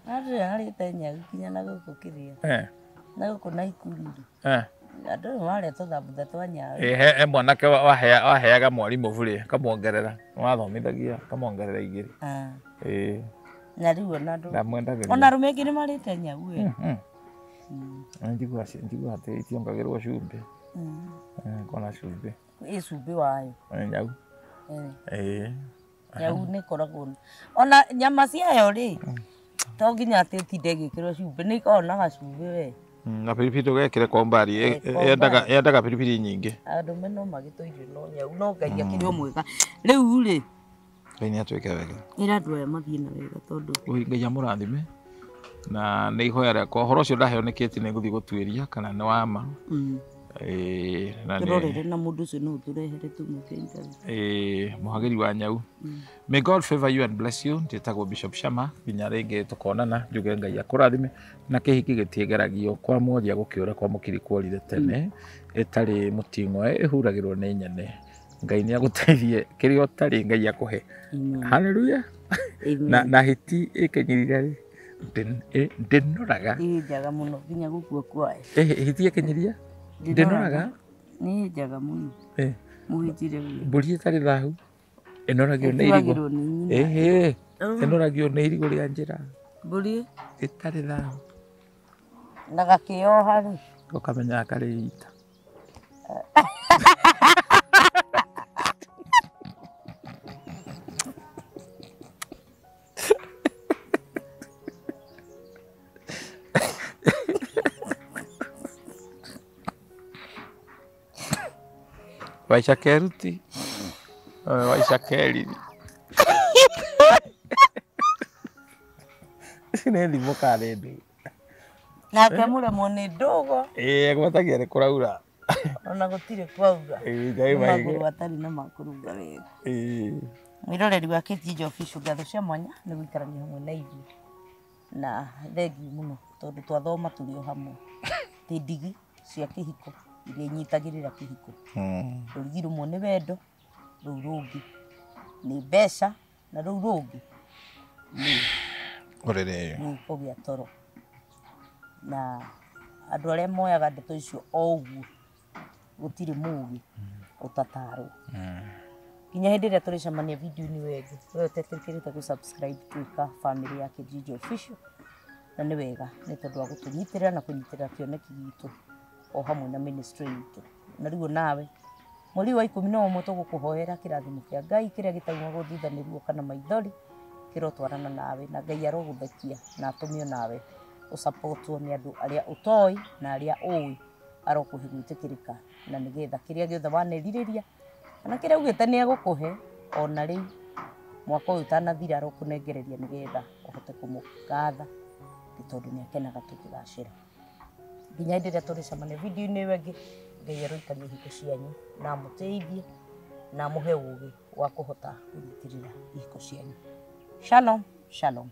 andũ harĩte nyau nginya na gũkũ kĩrĩa na gũkũ Naikuru andũ marĩa tũthambutha twa nyau he mwanake waheaga mwarimũ burĩ kamuongerera wathomithagia kamuongerera igĩrĩ na rĩu ona andũ ona arũme aingĩ nĩ marĩte nyau ĩyo Njigua atĩ itiongagĩrwo cumbĩ kona cumbĩ ĩ cumbĩ wayo nyau nyau nĩ ĩkoragwo ona nyama ciayo rĩ to nginya atĩ ũtinde ĩgĩkĩrwo cumbĩ nĩ ĩkoragwo na gacumbĩ we na piripiri ndũgekĩre kwa mbari yendaga piripiri nyingĩ andũ me no magĩtũirio no nyau no Ngai akĩrĩ o mwega rĩu rĩ Ngai nĩ atwĩke wega ĩra andũ aya mathiĩ na wega tondũ Ngai amũrathime na nĩ ihoya rĩakwa ũhoro ũcio ndaheo nĩ Kate nĩ ngũthiĩ gũtuĩria kana nĩ wa ma na tũrorere na mũndũ ũcio no ũtũrehere tũmwĩke interview mũhagĩri wa nyau. May God favor you and bless you. Njĩtagwo Bishop Shama nginya rĩngĩ tũkonana njuge Ngai akũrathime na kĩhiki gĩtigeragio kwa mworia gũkĩũra kwa mũkiri kuorire tene ĩtarĩ mũting'oe ĩhuragĩrwo nĩ nyene Ngai nĩ agũteithie kĩrĩa ũtarĩ Ngai akũhe. Hallelujah. Na hiti ĩkenyirire rĩ ndĩnoraga ĩnjaga mũno nginya gũkua kwayo hiti ĩkenyiria ndĩnoraga nĩ njaga mũno mũhĩnjire mbũri ĩtarĩ thahu ĩnoragio nĩ irigũ ĩnoragio nĩ irigũ rĩa njĩra mbũri ĩtarĩ thahu na gakĩoha rĩ ũkamenya karĩ ita Waica keruti waica keriri. Ici nĩ thimũ kana nĩ ndũ? Nake mũremwo nĩ ndũgo. Ĩĩ, gwatagia nĩ kũraura. Ona gũtirĩ kwaura. Ĩĩ, Ngai Nĩ maige. magũrũ atarĩ na makũrunga wega. Ĩĩ. Mwĩroreri wa Kijiji Official, ngatho cia mwanya nĩ gũikarania hamwe na ithuĩ, na thengiũ mũno tondũ twathoma tũrĩ o hamwe. Tĩ ndigi cia kĩhiko iria inyitagĩrĩra kĩhiko. Rũrigi rũmwe nĩ wendo, rũu rũngĩ nĩ mbeca, na rũu rũngĩ nĩ Ũrĩrĩ. nĩ kũgĩa toro. Na andũ arĩa moyaga ndeto icio o ũguo, gũtirĩ mũgĩ ũtatarwo. Nginya hĩndĩ ĩrĩa tũrĩcemania video-inĩ ĩyo ĩngĩ, we ũtetĩkĩrĩte gũ-subscribe, tuĩka family ya Kijiji Official, na nĩ wega nĩ tondũ wa gũtũnyitĩrĩra na kũnyitĩrĩra kĩoneki gitũ o hamwe na ministry itũ. Na rĩu nawe mweri wa 11 tũgũkũhoera kĩrathimo kĩa Ngai kĩrĩa gĩtaumagwo thutha nĩ ruo kana maithori, kĩrotwarana nawe, na Ngai arogũthekia na atũme nawe ũsapotwo nĩ andũ arĩa ũtoĩ na arĩa ũĩ, arokũhe gwĩtĩkĩrĩka, na nĩgetha kĩrĩa gĩothe wanerirĩria kana kĩrĩa augĩte nĩ egũkũhe, ona rĩu mwaka ũyũ ũtanathira arokũnengereria nĩgetha ũhote kũmũgatha, nĩ tondũ nĩ akenaga tũkĩgacĩra. Nginya hĩndĩ ĩrĩa tũrĩcemania video-inĩ ĩyo ĩngĩ, Ngai aroikaria ihiko cianyu na amũteithie na amũhe ũgĩ wa kũhota kũnyitĩrĩra ihiko cianyu. Shalom, shalom.